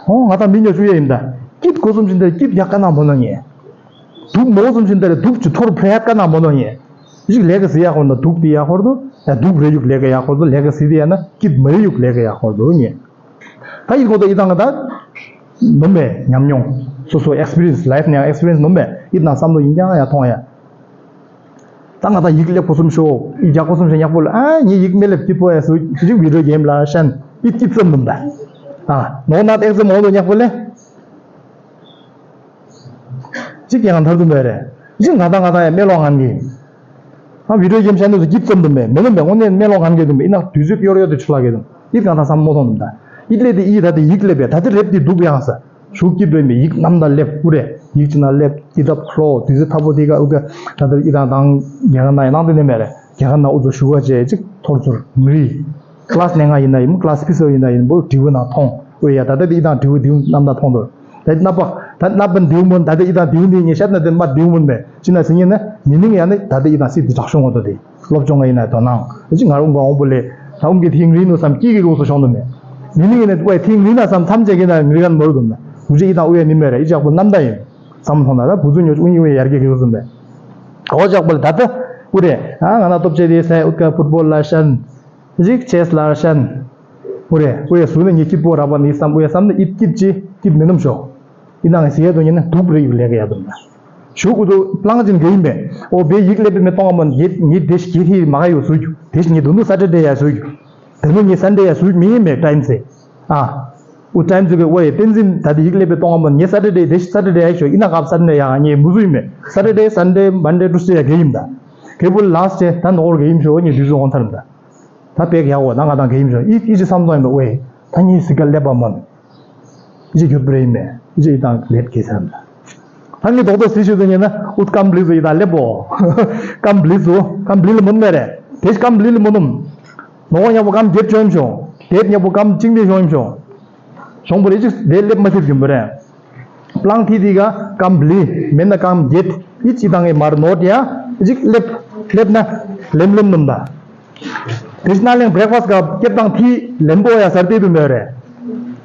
ཨོ་ང་ད་མི་ཉོ་ཆུ་ཡ་ཡིན་ད། ཀིབ་གོ་སུམ་ཅིན་ད་ཀིབ་ཡ་ཀ་ན་མོ་ན་ཉེ། དུག་མོ་སུམ་ཅིན་ད་རེ་དུག་ཅི་ཐོར་ཕྲེ་ཡ་ཀ་ན་མོ་ན་ཉེ། ཞིག་ལས་ཀ་ཟི་ཡ་ཧོར་ན་དུག་ཏི་ཡ་ཧོར་དུ། ཡ་དུག་རེ་ཡུག་ལས་ཀ་ཡ་ཧོར་དུ་ལས་ཀ་ཟི་ཏི་ཡ་ན་ཀིབ་མ་རེ་ཡུག་ལས་ཀ་ཡ་ཧོར་དུ་ཉེ། ད་ཡིད་གོ་ད་ཡིད་དང་ག་ད། ནོམ་མེ་ཉམས་མྱོང་། སོ་སོ་ཨེག་སི་པི་རི་ཡན་སི་ལའིཕ་ནང་ཨེག་སི་པི་རི་ཡན་སི་ནོམ་མེ་ཡིད་ནང་བསམ་བློ་ཡིན་ཀྱང་ཡ་ཐོང་ཡ། ད་ང་ད་ཡིག་ལེབ་གོ་སུམ་ཤོ་ཡིག་རྒྱག་གོ་སུམ་ཤོ་ཉག་པོ་ལ་ཨ་ནི་ཡིག་མེ་ལེབ་ཀྱི་པོ་ཡ་སུ་ཅི་བི་ཌིའོ་གེམ་ལ་ཤན་ཡིད་ཀྱི་ཙམ་ནོམ་ད། ཨ་ནོ་ན་ཨེག་ཛམ་མོ་ལོ་ཉག་པོ་ལེ། གཅིག་ཀྱང་མཐར་ཐུག་མེད་རེད། གཅིག་ང་དང་ང་དང་ཡང་སྨྲེ་ལོག་ངན་གྱི། ཨ་བི་ཌིའོ་གེམ་བཤད་འདུག་ཟེར་སྐྱིད་ཙམ་དུ་མེད་མེད་ལོ་མེད་དངོས་གནས་སྨྲེ་ལོག་ངན་གྱི་དུ་མེད་ཡིན་ན་དུས་ཚོད་གཡོར་གཡོར་དུ་ཆུ་ལག་གི་དུ་ཡིད་གང་དང་བསམ་མོ་མཐོང་དུ་མེད་ད། ཡིད་ལས་དེ་ཡིད་ད་དེ་ཡིག་ལས་པས་ད་དེ་རེབ་དེ་སྡུག་ཡང་ས་ཞུགས་སྐྱིད་རེད་མེད་ཡིག་རྣམ་ད་ལེབ་ཀུ་རེ་ཡིག་ཅི་ན་ལེབ་ཀྱི་ཐབ་ཁོ་ལོ་དུས་ཚོད་ཐབ་པོ་དེ་ག་ཨུ་ག་ད་དེ་ཡིད་དང་དང་རྒྱ་གར་ན་ཡང་ནང་དེ་ནས་མེད་རེད། རྒྱ་གར་ན་ཨུ་ཚོ་ཞུ་བ་བྱས་ཅིག་ཐོར་ཚུར་མི་རིགས། ཀླ་སི་ནས་ང་ཡིན་ན་ཡིན་ཀླ་སི་ཕི་སོ་ཡིན་ན་ཡིན་པོ་དྲི་བ་ན་མཐོང་ཨོ་ཡ་ད་ལྟ་དེ་ཡིད་དང་དྲི་བ་དེ་རྣམ་ཐར་མཐོང་འདུག་ད་ནག་པ་ད་ནག་པ་འདིའུ་མོན་ད་ལྟ་ཡིད་དང་དྲི་བ་འདི་ཉེ་ཤད་ན་དེ་མ་འདིའུ་མོན་མེད་ཅི་ན་སི་ཉིན་ན་ཉི་ནིང་ཡ་ནི་ད་ལྟ་ཡིད་དང་སི་དི་དྲག་ཤོང་ངོ་ཏོ་དེ་སློབ་སྦྱོང་ང་ཡིན་ན་དོ་སྣང་ཨེ་ཅི་ང་རུང་ག་འོང་པོ་ལེ་ད་འོང་གི་ཐིང་རི་ནོ་བསམ་སྐྱིད་ཀྱི་རུང་སོ་ཤོང་དུ་མེད་ཉི་ནིང་ཡིན་ན་ཝེ་ཐིང་རི་ན་བསམ་མཚམས་བཅད་ཀྱི་ན་མི་གན་མོ་རུ་དུ་མེད་བུ་ཅི་ཡིད་དང་ཨུ་ཡ་ནི་མེད་རེད་ཨི་ཅག་པོ་རྣམ་ད་ཡིན་བསམ་མཐོང་ད་ད་བུ་ཚོ་ཉོ་ཅུ་ཨུ་ཡ་ཡར་གྱི་རུང་སོ་མེད་ཨོ་ཅག་པོ་ལེ་ད་ལྟ་ཨུ་རེ་ཨ་ང་ན་སྟོབས་ཆེ་དེ་སའི་ཨུ་ཀ་ཕུཊ་བོལ་ལ་ཤན། རིག་བྱས་ལར་ཤན། ཨུ་རེ་ཨུ་ཡ་སུ་ནི་ངེ་སྐྱིད་པོ་ར་བ་ནི་བསམ་ཨུ་ཡ་བསམ་ནི་ཨིད་སྐྱིད་ཅི་སྐྱིད་མི་ནུམ་ཤོག་ཨི་ནང་ཟི་ཡ་དོ་ཉི་ན་དུག་རེ་ཡུག་ལས་ཀ་ཡ་དོ་ན། ཞུག་ཨུ་དུ་པླང་ཅིན་གེ་ཡིན་པས་ཨོ་བེ་ཡིག་ལེ་པེ་མེ་གཏོང་བ་མོན་ཡེ་ཉི་དེ་ཤི་གེ་ཧི་མ་ག་ཡོ་སུ་རྒྱུ་དེ་ཤི་ཉི་དུ་ནུ་ས་ཏྲེ་ཏྲེ་ཡ་སུ་རྒྱུ་དེ་ནུ་ཉི་སན་ཏྲེ་ཡ་སུ་རྒྱུ་མི་ཡིན་པས་ཊའིམ་སེ་ཨ། ཨུ་ཊའིམ་ཟེར་གི་ཨོ་ཡེ་བསྟན་འཛིན་ད་ལྟ་ཡིག་ལེ་པེ་གཏོང་བ་མོན་ཉི་ས་ཏྲེ་ཏྲེ་དེ་ཤི་ས་ཏྲེ་ཏྲེ་ཡ་ཤོ་ཨི་ན་གབ་ས་ཏྲེ་ཡ་ཉི་མུ་སུ་ཡིན་པས་ས་ཏྲེ་ཏྲེ་སན་ཏྲེ་མན་ཌེ་ཊུ་སི་ཏྲེ་ཡ་གེ་ཡིན་ད། གེ་བུ་ལ་སི་ཊེ་ད་ནོར་གེ་ཡིན་ཤོ་ཉི་དུས་སུ་འོང་ཚར་མ་ད། ད་པེག་ཡག་འོ་ད་ང་དང་གེ་ཡིན་ཤོ་ཨི་ཨི་ཅི་བསམ་བློ་ཡིན་པ་ཝེ། ད་ཉི་སི་ཀ་ལེབ་པ་མོན། ཨི་ཅི་གྱུར་པ་རེ་ཡིན་མེ། ཨི་ཅི་ཨི་དང་ལེབ་གེ་ཚར་མ་ད། ད་ངི་དོག་དོག་སི་ཤོ་དུ་ཉེ་ན་ཨུད་ཀམ་བླི་སུ་ཨི་དང་ལེབ་བོ། ཀམ་བླི་སུ་ཀམ་བླི་ལ་མོན་མེ་རེ། དེ་ཀམ་བླི་ལ་མོ་ནུམ། ནོ་ཉག་པོ་ཀམ་གྱེད་ཆོ་ཡིན་ཤོ། དེ་ཉག་པོ་ཀམ་ཅིང་དེ་ཤོ་ཡིན་ཤོ། ཞོང་པོ་རེ་ཅིག་དེ་ལེབ་མ་ཐེབས་རྒྱུན་པ་རེད། པླང་ཐི་དི་ག་ཀམ་བླི་མེན་ན་ཀམ་གྱེད་ཨི་ཅི་དང་ངེ་མར་ནོ་ཏི་ཡ་ཨི་ཅིག་ལེབ་ལེབ་ན་ལེམ་ལེམ་ནུམ་ད། དེ་ཅི་ན་ལེང་བྷེ་རེག་ཕ་སི་ག་ཀེབ་དང་ཐི་ལེམ་པོ་ཡ་སར་ཏེ་དུ་མེ་རེ།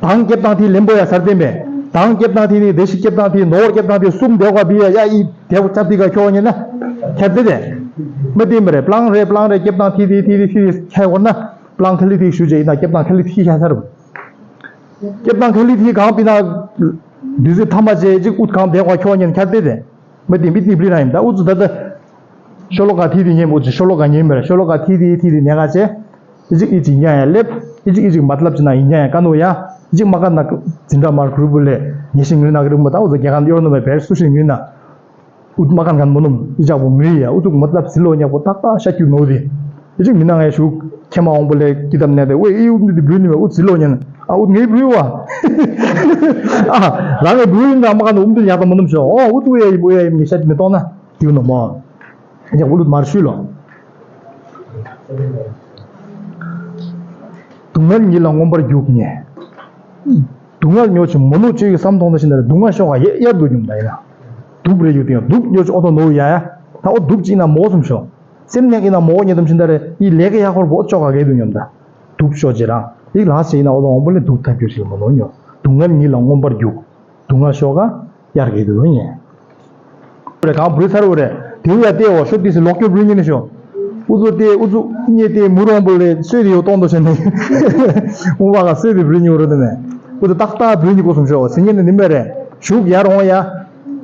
དང་ཀེབ་དང་ཐི་ལེམ་པོ་ཡ་སར་ཏེ་མེ། དང་ཀེབ་དང་ཐི་དི་དེ་ཤི་ཀེབ་དང་ཐི་ནོར་ཀེབ་དང་ཐི་གསུམ་དེ་བ་བི་ཡ་ཡ་ཨི་དེ་བ་ཅབ་ཏི་ག་ཁྱོ་ཉེ་ན་ཁྱབ་ཏེ་དེ་མ་ཏི་མེ་རེ། པླང་རེ་པླང་རེ་ཀེབ་དང་ཐི་དི་ཐི་དི་ཐི་དི་ཁྱ་བོར་ན་པླང་ཁ་ལི་ཐི་ཤུ་ཅེ་ཨི་དང་ཀེབ་དང་ཁ་ལི་ཐི་ཁྱ་སར། སྐྱེབ་དང་ཁ་ལི་ཐི་གང་པི་ན། དུས་ཚོད་ཐ་མ་བྱས་ཅིག་ཨུད་གང་བདེ་བ་ཁྱོ་ཉན་ཁྱར་ཏེ་རེད། མི་དེ་མི་དེ་བླི་རང་ཡིན་ད་ཨུ་ཚུ་ད་ད། ཤོ་ལོ་ཀ་ཐི་དེ་ཉན་པོ་ཅི་ཤོ་ལོ་ཀ་ཉན་མེར་ཤོ་ལོ་ཀ་ཐི་དེ་ཐི་དེ་ཉན་ག་བྱས། ཨི་ཅིག་ཨི་ཅིག་ཉན་ཡ་ལེབ། ཨི་ཅིག་ཨི་ཅིག་མ་ཏ་ལབ་ཅི་ན་ཡིན་ཉན་ཡ་ཀ་ནོ་ཡ། ཨི་ཅིག་མ་ཀ་ན་འཛིན་གྲྭ་མར་གུ་རུ་བུ་ལས་ཉེ་ཤིང་རི་ན་གི་རི་མོ་ད་ཨུ་ཚུ་རྒྱ་གར་ཡོར་ནོ་མེ་བེར་སུ་ཤིང་རི་ན། ཨུད་མ་ཁན་ཁན་མོ་ནུམ་ཨི་ཅག་པོ་ངུས་ཡ་ཨུ་ཚུགས་མ་ཏ་ལབ་ཟི་ལོ་ཉག་པོ་ཏག་ཏག་ཤ་ཁྱུ་ནོ་རི། ཨི་ཅིག་མི་ན་ངའི་ཞུགས་ཁྱེད་མ་འོང་པོ་ལས་ཀི་དམ་ནས་དེ་ཝེ་ཨི་ཨུད་འདི་བུ་ནི་མ་ཨུད་ཟི་ལོ་ཉན་ཨ་ཨུད་ངའི་བུ་བ། ཨ་རང་གི་བུ་ཡིན་ན་མ་ཁན་ཨུམ་དུ་ཡག་ཏ་མོ་ནུམ་ཤོ་ཨོ་ཨུད་ཝེ་ཡ་ཡིན་ཝེ་ཡ་ཡིན་ངའི་ཤ་མི་གཏོང་ན་དེའུ་ནོ་མོ། ཉག་པོ་ལུད་མར་ཤུལ་ལོ། སྡུག་བསྔལ་ཉིད་ལ་མངོན་པར་རྒྱུག་ཉེ། སྡུག་བསྔལ་ཉོ་ཆེ་མོ་ནུ་ཅིག་བསམ་མཐོང་ད་ཤིན་ད་རེ་སྡུག་བསྔལ་ཤོག་ག་ཡེ་ཡར་དུ་ཉུམ་ད་ཡིན་ན། སྡུག་རེ་ཡོད་དེ་ཡང་སྡུག་ཉོ་ཆེ་ཨོ་ཏོ་ནོ་ཡ་ཡ། ད་ཨོ་སྡུག་ཅིག་ན་མོ་སུམ་ཤོག་སེམས་ནས་ཡིན་ན་མོ་ཉེ་དམ་ཤིན་ད་རེ་ཡི་ལས་ཀ་ཡ་ཧོར་བོ་ཅོག་ག་གེ་དུ་ཉུམ་ད། སྡུག་ཤོག་ཅེ་རང་ཡིག་ལགས་ཤེ་ཡིན་ན་ཨོ་ཏོ་འོང་པོ་ལས་སྡུག་ཐབས་རྒྱུ་ཞིག་མོ་ནོ་ཉོ། སྡུག་བསྔལ་ཉིད་ལ་མངོན་པར་རྒྱུག་སྡུག་བསྔལ་ཤོག་ག་ཡར་གེ་དུ་ཉེ། རེ་གང་བུ་ཚར་བོ་རེ། དེའུ་ཡ་ཏེ་འོ་ཤོ་ཏི་སི་ལོག་ཀྱོ་བུ་ཉི་ནི་ཤོ། ཨུ་ཚུ་ཏེ་ཨུ་ཚུ་ཉེ་ཏེ་མུ་རོང་བུ་ལེ་སོས་ཏེ་ཡོ་ཏོང་ཏོ་ཤ་ནི། ཨུ་བ་ག་སོས་ཏེ་བུ་ཉི་འུ་རུ་ཏེ་མེ། ཨུ་ཚུ་ཏག་ཏག་བུ་ཉི་ཀོ་སུམ་ཤོ་སི་ཉེ་ནི་ནི་མེ་རེ། ཞུག་ཡར་འོང་ཡ།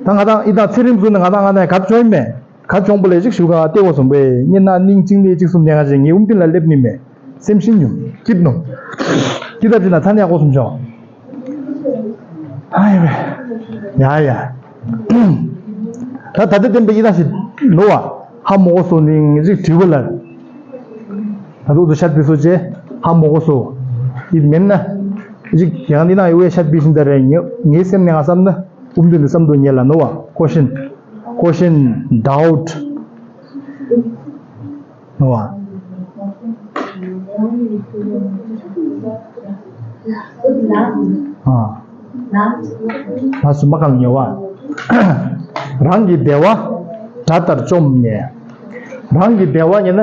ད་ང་དང་ཨི་དང་ཚེ་རིམ་སུ་ནི་ང་དང་ང་ནས་ག་ཅོ་ཡིན་མེ། ག་ཅོང་པོ་ལེ་ཅིག་ཞུ་ག་ཏེ་བོ་སོང་པོ་ཉེ་ན་ནིང་ཅིང་ལེ་ཅིག་སུམ་ནེ་ང་ཅིག་ངའི་ཨུམ་ཏིན་ལ་སླེབས་ནི་མེ། སེམས་ཤིན་ཉུང་སྐྱིད་ནོ། སྐྱིད་ཐབས་ཅི་ན་ཚ་ནེ་ཀོ་སུམ་ཤོ། ཨ་ཡ་བས། ཡ་ཡ། ད་ད་ལྟ་བསྟན་པའི་ཡི་དྭགས་ཤིག་ནོ་བ། ཧ་མོ་གོ་སོ་ནིང་ཅིག་དྲི་བ་ལ། ད་དུ་དུ་ཤད་པི་སོ་ཅེ། ཧ་མོ་གོ་སོ། ཡིད་མེད་ན། ཅིག་ཡང་འདི་ན་ཡོ་ཡ་ཤད་པི་ཤིན་ད་རེ་ངའི་ངའི་སེམས་ནས་ང་བསམ་ན། ཨུམ་དུ་ནི་བསམ་དུ་ཉེ་ལ་ནོ་བ། ཀོ་ཤིན། ཀོ་ཤིན། ཌའུཊ། ནོ་བ། ཨ། ལ་སུ་མ་གང་ཉེ་བ། རང་གི་བདེ་བ་དགྲ་ལྟར་བཅོམ་ཉེ། རང་གི་བདེ་བ་ཉེ་ན་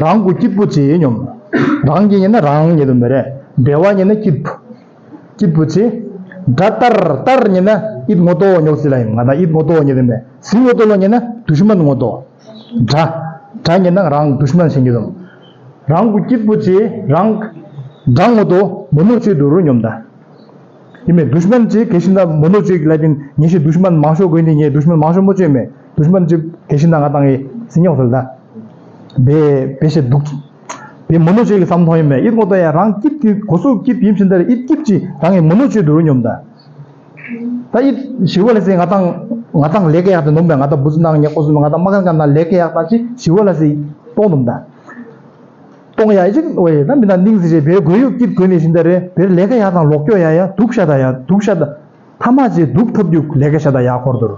རང་གུ་སྐྱིད་པོ་བྱེད་སྙོམས། རང་གི་ཉེ་ན་རང་ཉེ་དུ་མེ་རེ། བདེ་བ་ཉེ་ན་སྐྱིད་པོ། སྐྱིད་པོ་བྱེད། དགྲ་ལྟར་ལྟར་ཉེ་ན་ཡིད་ངོ་ཏོ་ཉོག་སི་ལ་ཡིན་ང་ད་ཡིད་ངོ་ཏོ་ཉེ་དུ་མེ། སི་ངོ་ཏོ་ལོ་ཉེ་ན་དུཤ་མན་ངོ་ཏོ། དགྲ། དགྲ་ཉེ་ན་རང་དུཤ་མན་ཤེས་ཀྱི་དང་། རང་གུ་སྐྱིད་པོ་བྱེད་རང་། དགྲ་ངོ་ཏོ་མོ་ནོ་ཆེ་དུ་རུ་སྙོམས་ད། ཡིན་མེད་དུཤ་མན་ཅེ་གེ་ཤིན་ད་མོ་ནོ་ཆེ་གི་ལ་ཏིན་ཉེ་ཤེས་དུཤ་མན་མང་ཤོ་གོ་ནི་ཉེ་དུཤ་མན་མང་ཤོ་མོ་ཆེ་མེད་དུཤ་མན་ཅེ་གེ་ཤིན་ད་ང་དང་ངི་སི་ཉོག་ཟེར་ད། བེ་བེ་ཤེ་དུག་བེ་མོ་ནོ་ཆེ་གི་བསམ་མཐོང་ཡིན་མེད་ཡིད་ངོ་ཏོ་ཡ་རང་སྐྱིད་ཀྱི་གོ་སོ་སྐྱིད་ཡིན་ཕྱིན་ད་རེ་ཡིད་སྐྱིད་ཅི་རང་ངི་མོ་ནོ་ཆེ་དུ་རུ་སྙོམས་ད། ད་ཡིད་ཞི་བ་ལ་སེ་ང་དང་ང་དང་ལས་ཀ་ཡག་ཏུ་ནོམ་པས་ང་དང་བུ་ཚུ་ནང་ཉེ་ཁོ་སུ་ང་དང་མ་གང་གང་ན་ལས་ཀ་ཡག་ད་ཅི་ཞི་བ་ལ་སེ་གཏོང་ནོམ་ད། གཏོང་ཡ་ཅིག་ཨོ་ཡེ་ད་མི་ན་ནིང་ཟི་རེ་བེ་གོ་ཡུག་སྐྱིད་གོ་ནི་ཤིན་ད་རེ་བེ་ལས་ཀ་ཡག་དང་ལོག་སྐྱོ་ཡ་ཡ་དུག་ཤ་ད་ཡ་དུག་ཤ་ད། ཐ་མ་ཅི་དུག་ཐབ་རྒྱུག་ལས་ཀ་ཤ་ད་ཡ་ཁོར་དུར།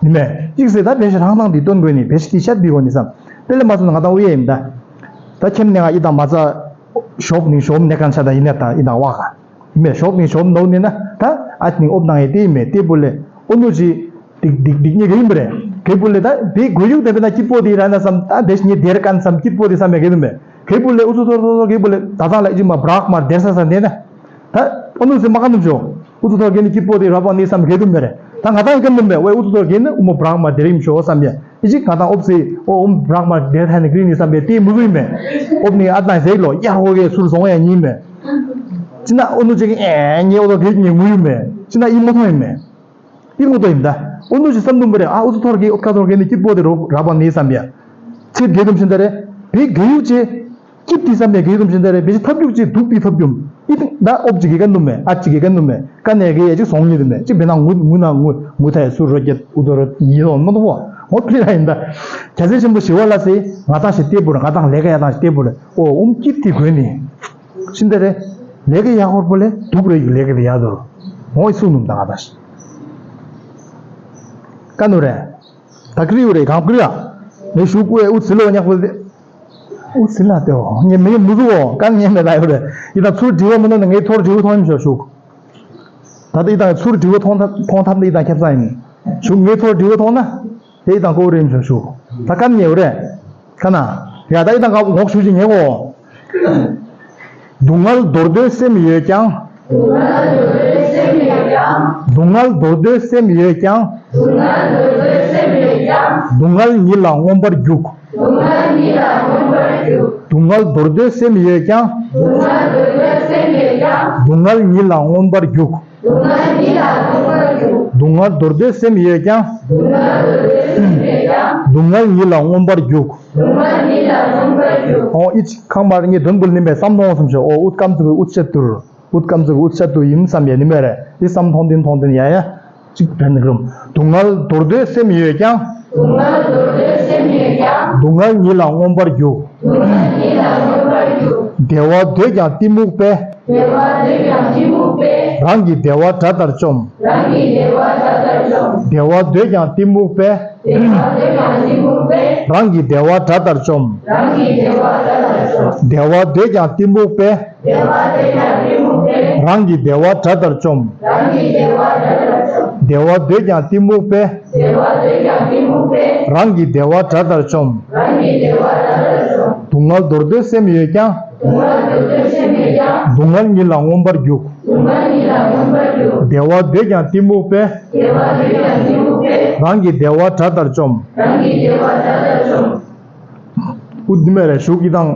ནི་མེ་ཅིག་སེ་ད་བེ་ཤ་རང་དང་འདི་སྟོན་གོ་ནི་བེ་ཤ་ཏི་ཤད་བི་གོ་ནི་སམ། དེ་ལས་མ་སོང་ན་ང་དང་ཨུ་ཡེ་ཡིན་ད། ད་ཁྱེམ་ནེ་ང་ཡི་དང་མ་ཚ། ཞོབ་ནི་ཞོབ་ནེ་གང་ཤ་ད་ཡིན་ན་ད་ཡི་དང་བ་ག་མེ་ཞོབ་ནི་ཞོབ་ནོ་ནི་ན་ད་ཨ་ནི་ཨོབ་ནང་ཡེ་ཏེ་མེ་ཏེ་པོ་ལེ་ཨོ་ནུ་ཅི་ཏིག་ཏིག་ཏིག་ཉེ་གེ་ཡིན་པ་རེ་གེ་པོ་ལེ་ད་བི་གོ་ཡུག་ཏེ་བེ་ན་སྐྱིད་པོ་ཏེ་ར་ན་སམ་ད་བེ་ཤ་ཉེ་དེར་གན་སམ་སྐྱིད་པོ་ཏེ་སམ་ཡ་གེ་དུ་མེ་གེ་པོ་ལེ་ཨུ་ཚུ་ཐོར་ཐོར་གེ་པོ་ལེ་ད་ད་ལ་ཅི་མ་བྲག་མ་དེར་ས་ས་ནེ་ན་ད་ཨོ་ནུ་སེ་མ་ག་ནུ་ཅོ་ཨུ་ཚུ་ཐོར་གེ་ནི་སྐྱིད་པོ་ཏེ་ར་པ་ནི་སམ་གེ་དུ་མེ་རེ་ད་ང་ད་ཡི་གེ་ནུ་མེ་ཝེ་ཨུ་ཚུ་ཐོར་གེ་ནི་ཨུ་མོ་བྲག་མ་དེར་ཡིན་ཤོ་སམ་ཡ། ཨི་ཅིག་ང་དང་ཨོབ་སི་ཨོ་ཨོམ་བྲག་མ་དེར་ཐན་ནི་གི་རི་ནི་བསམ་པའི་ཏེ་མུ་གུ་ཡིན་མེ། ཨོབ་ནི་ཨ་ཏང་ཟེག་ལོ་ཡར་ཧོ་གེ་ཚུར་སོང་ཡ་ཉིན་མེ། ཅི་ན་ཨོ་ནུ་ཅིག་ཨེ་ཉེ་ཨོ་དོ་གེ་ཉེ་ངུ་ཡིན་མེ། ཅི་ན་ཨི་མོ་ཐོང་ཡིན་མེ། ཨི་མོ་ཐོང་ཡིན་ད། ཨོ་ནུ་ཅི་བསམ་དུམ་པ་རེ་ཨ་ཨོ་ཚོ་ཐོར་གེ་ཨོ་ཁ་ཐོར་གེ་ནི་སྐྱིད་པོ་དེ་རོ་ར་པ་ནི་བསམ་ཡ། ཚེ་དགེ་དུམ་ཤིན་ད་རེ། བི་གེ་ཡུ་ཅེ། སྐྱིད་དེ་བསམ་པའི་གེ་དུམ་ཤིན་ད་རེ་བེ་ཅི་ཐབ་རྒྱུག་ཅེ་དུག་པི་ཐབ་རྒྱུམ། ཨི་ད་ཨོབ་ཅི་གེ་ག་ནུ་མེ་ཨ་ཅི་གེ་ག་ནུ་མེ། ཀ་ནེ་གེ་ཡ་ཅིག་སོང་ཉིད་མེད་ཅིག་བེ་ན་ངུ་ངུ་ན་ངུ་ངུ་ཐའི་སུ་རོ་ཀེད་ཨུ་དོ་རོ་ཉིད་ལོ་མ་དོ་བོ། ངོ་ཕི་ར་ཡིན་ད། རྒྱ་ཚེ་ཆེན་པོ་ཞི་བ་ལྷ་སྲས་ང་ཏང་ཞིག་ལྟེ་བུར་ང་ཏང་ལས་ཀ་ཡ་ཏང་ཞིག་ལྟེ་བུར་ཨོ་ཨུམ་སྐྱིད་དེ་གོན་ནི། ཤིན་ད་རེ། ལས་ཀ་ཡ་ཧོར་པོ་ལེ་དུག་རེ་ཡི་ལས་ཀ་དེ་ཡ་དོ་རོ། ངོ་ཡི་སུ་ནུམ་ད་ང་ཏང་ཞིག་ཀ་ནུ་རེ། ད་ཀི་རི་ཡུ་རེ་གང་ཀི་རི་ཡ། ངས་ཞུ་ཀུ་ཨེ་ཨུ་ཚི་ལོ་ཉག་པོ་དེ། ཨུ་ཚི་ལ་དེ་འོ་ངས་མི་མུ་ཟུ་འོ་ཀ་ངས་མེད་ད་ཡོད་རེ། ཡི་དང་ཚུར་དྲི་བ་མི་ནོར་ནས་ངས་ཐོར་དྲི་བ་མཐོང་ཡིན་ཞོ་ཞུ། ད་ལྟ་ཡི་དང་ཚུར་དྲི་བ་མཐོང་ཐབས་མཐོང་ཐབས་ནི་ཡི་དང་ཁྱབ་ས་ཡིན། ཞུ་ངས་ཐོར་དྲི་བ་མཐོང་ན། དེ་ཡི་དང་ཀོ་རེ་ཡིན་ཞོ་ཞུ། ད་ཀ་ནས་ཡོད་རེ། ཁ་ན། ཡ་ད་ཡི་དང་ཀ་ངོག་ཞུ་ཅི་ངས་གོ། སྡུག་བསྔལ་འདོར་འདོད་སེམས་ཡོད་ཀྱང་། སྡུག་བསྔལ་འདོར་འདོད་སེམས་ཡོད་ཀྱང་། སྡུག་བསྔལ་འདོར་འདོད་སེམས་ཡོད་ཀྱང་། སྡུག་བསྔལ་འདོར་འདོད་སེམས་ཡོད་ཀྱང་། སྡུག་བསྔལ་ཉིད་ལ་མངོན་པར་རྒྱུག་སྡུག་བསྔལ་ཉིད་ལ་མངོན་པར་རྒྱུག་སྡུག་བསྔལ་འདོར་འདོད་སེམས་ཡོད་ཀྱང་། སྡུག་བསྔལ་འདོར་འདོད་སེམས་ཡོད་ཀྱང་། སྡུག་བསྔལ་ཉིད་ལ་མངོན་པར་རྒྱུག་སྡུག་བསྔལ་ཉིད་ལ་མངོན་པར་རྒྱུག་སྡུག་བསྔལ་འདོར་འདོད་སེམས་ཡོད་ཀྱང་། སྡུག་བསྔལ་འདོར་འདོད་སེམས་ཡོད་ཀྱང་། སྡུག་བསྔལ་ཉིད་ལ་མངོན་པར་རྒྱུག་སྡུག་བསྔལ་ཉིད་ལ་མངོན་པར་རྒྱུག་ཨོ་ཨི་ཅི་ཁང་མར་ངས་དོན་བུལ་ནིན་པའི་བསམ་མཐོང་སོང་ཞོ། ཨོ་ཨུད་ཀམ་ཙུ་གི་ཨུད་ཆད་དུར། ཨུད་ཀམ་ཙུ་གི་ཨུད་ཆད་དུ་ཡིན་བསམ་ཡ་ནི་མེ་རེ། ཨི་བསམ་མཐོང་དིན་མཐོང་དིན་ཡ་ཡ། ཅིག་བེན་ནི་རུམ། སྡུག་བསྔལ་འདོར་འདོད་སེམས་ཡོད་ཀྱང་། སྡུག་བསྔལ་འདོར་འདོད་སེམས་ཡོད་ཀྱང་། སྡུག་བསྔལ་ཉིད་ལ་མངོན་པར་རྒྱུག་སྡུག་བསྔལ་ཉིད་ལ་མངོན་པར་རྒྱུག་བདེ་བ་འདོད་ཀྱང་གཏི་མུག་པས། བདེ་བ་འདོད་ཀྱང་གཏི་མུག་པས། རང་གི་བདེ་བ་དགྲ་ལྟར་བཅོམ། རང་གི་བདེ་བ་དགྲ་ལྟར་བཅོམ། བདེ་བ་འདོད་ཀྱང་གཏི་མུག་པས། བདེ་བ་འདོད་ཀྱང་གཏི་མུག་པས། རང་གི་བདེ་བ་དགྲ་ལྟར་བཅོམ། རང་གི་བདེ་བ་དགྲ་ལྟར་བཅོམ། བདེ་བ་འདོད་ཀྱང་གཏི་མུག་པས། བདེ་བ་འདོད་ཀྱང་གཏི་མུག་པས། རང་གི་བདེ་བ་དགྲ་ལྟར་བཅོམ། རང་གི་བདེ་བ་དགྲ་ལྟར་བཅོམ། བདེ་བ་འདོད་ཀྱང་གཏི་མུག་པས། བདེ་བ་འདོད་ཀྱང་གཏི་མུག་པས། རང་གི་བདེ་བ་དགྲ་ལྟར་བཅོམ། རང་གི་བདེ་བ་དགྲ་ལྟར་བཅོམ། སྡུག་བསྔལ་འདོར་འདོད་སེམས་ཡོད་ཀྱང་། སྡུག་བསྔལ་ཉིད་ལ་མངོན་པར་རྒྱུག། བདེ་བ་འདོད་ཀྱང་གཏི་མུག་པས། རང་གི་བདེ་བ་དགྲ་ལྟར་བཅོམ། ཨུ་དི་མེ་རེ་ཞུགས་ཀྱི་དང་།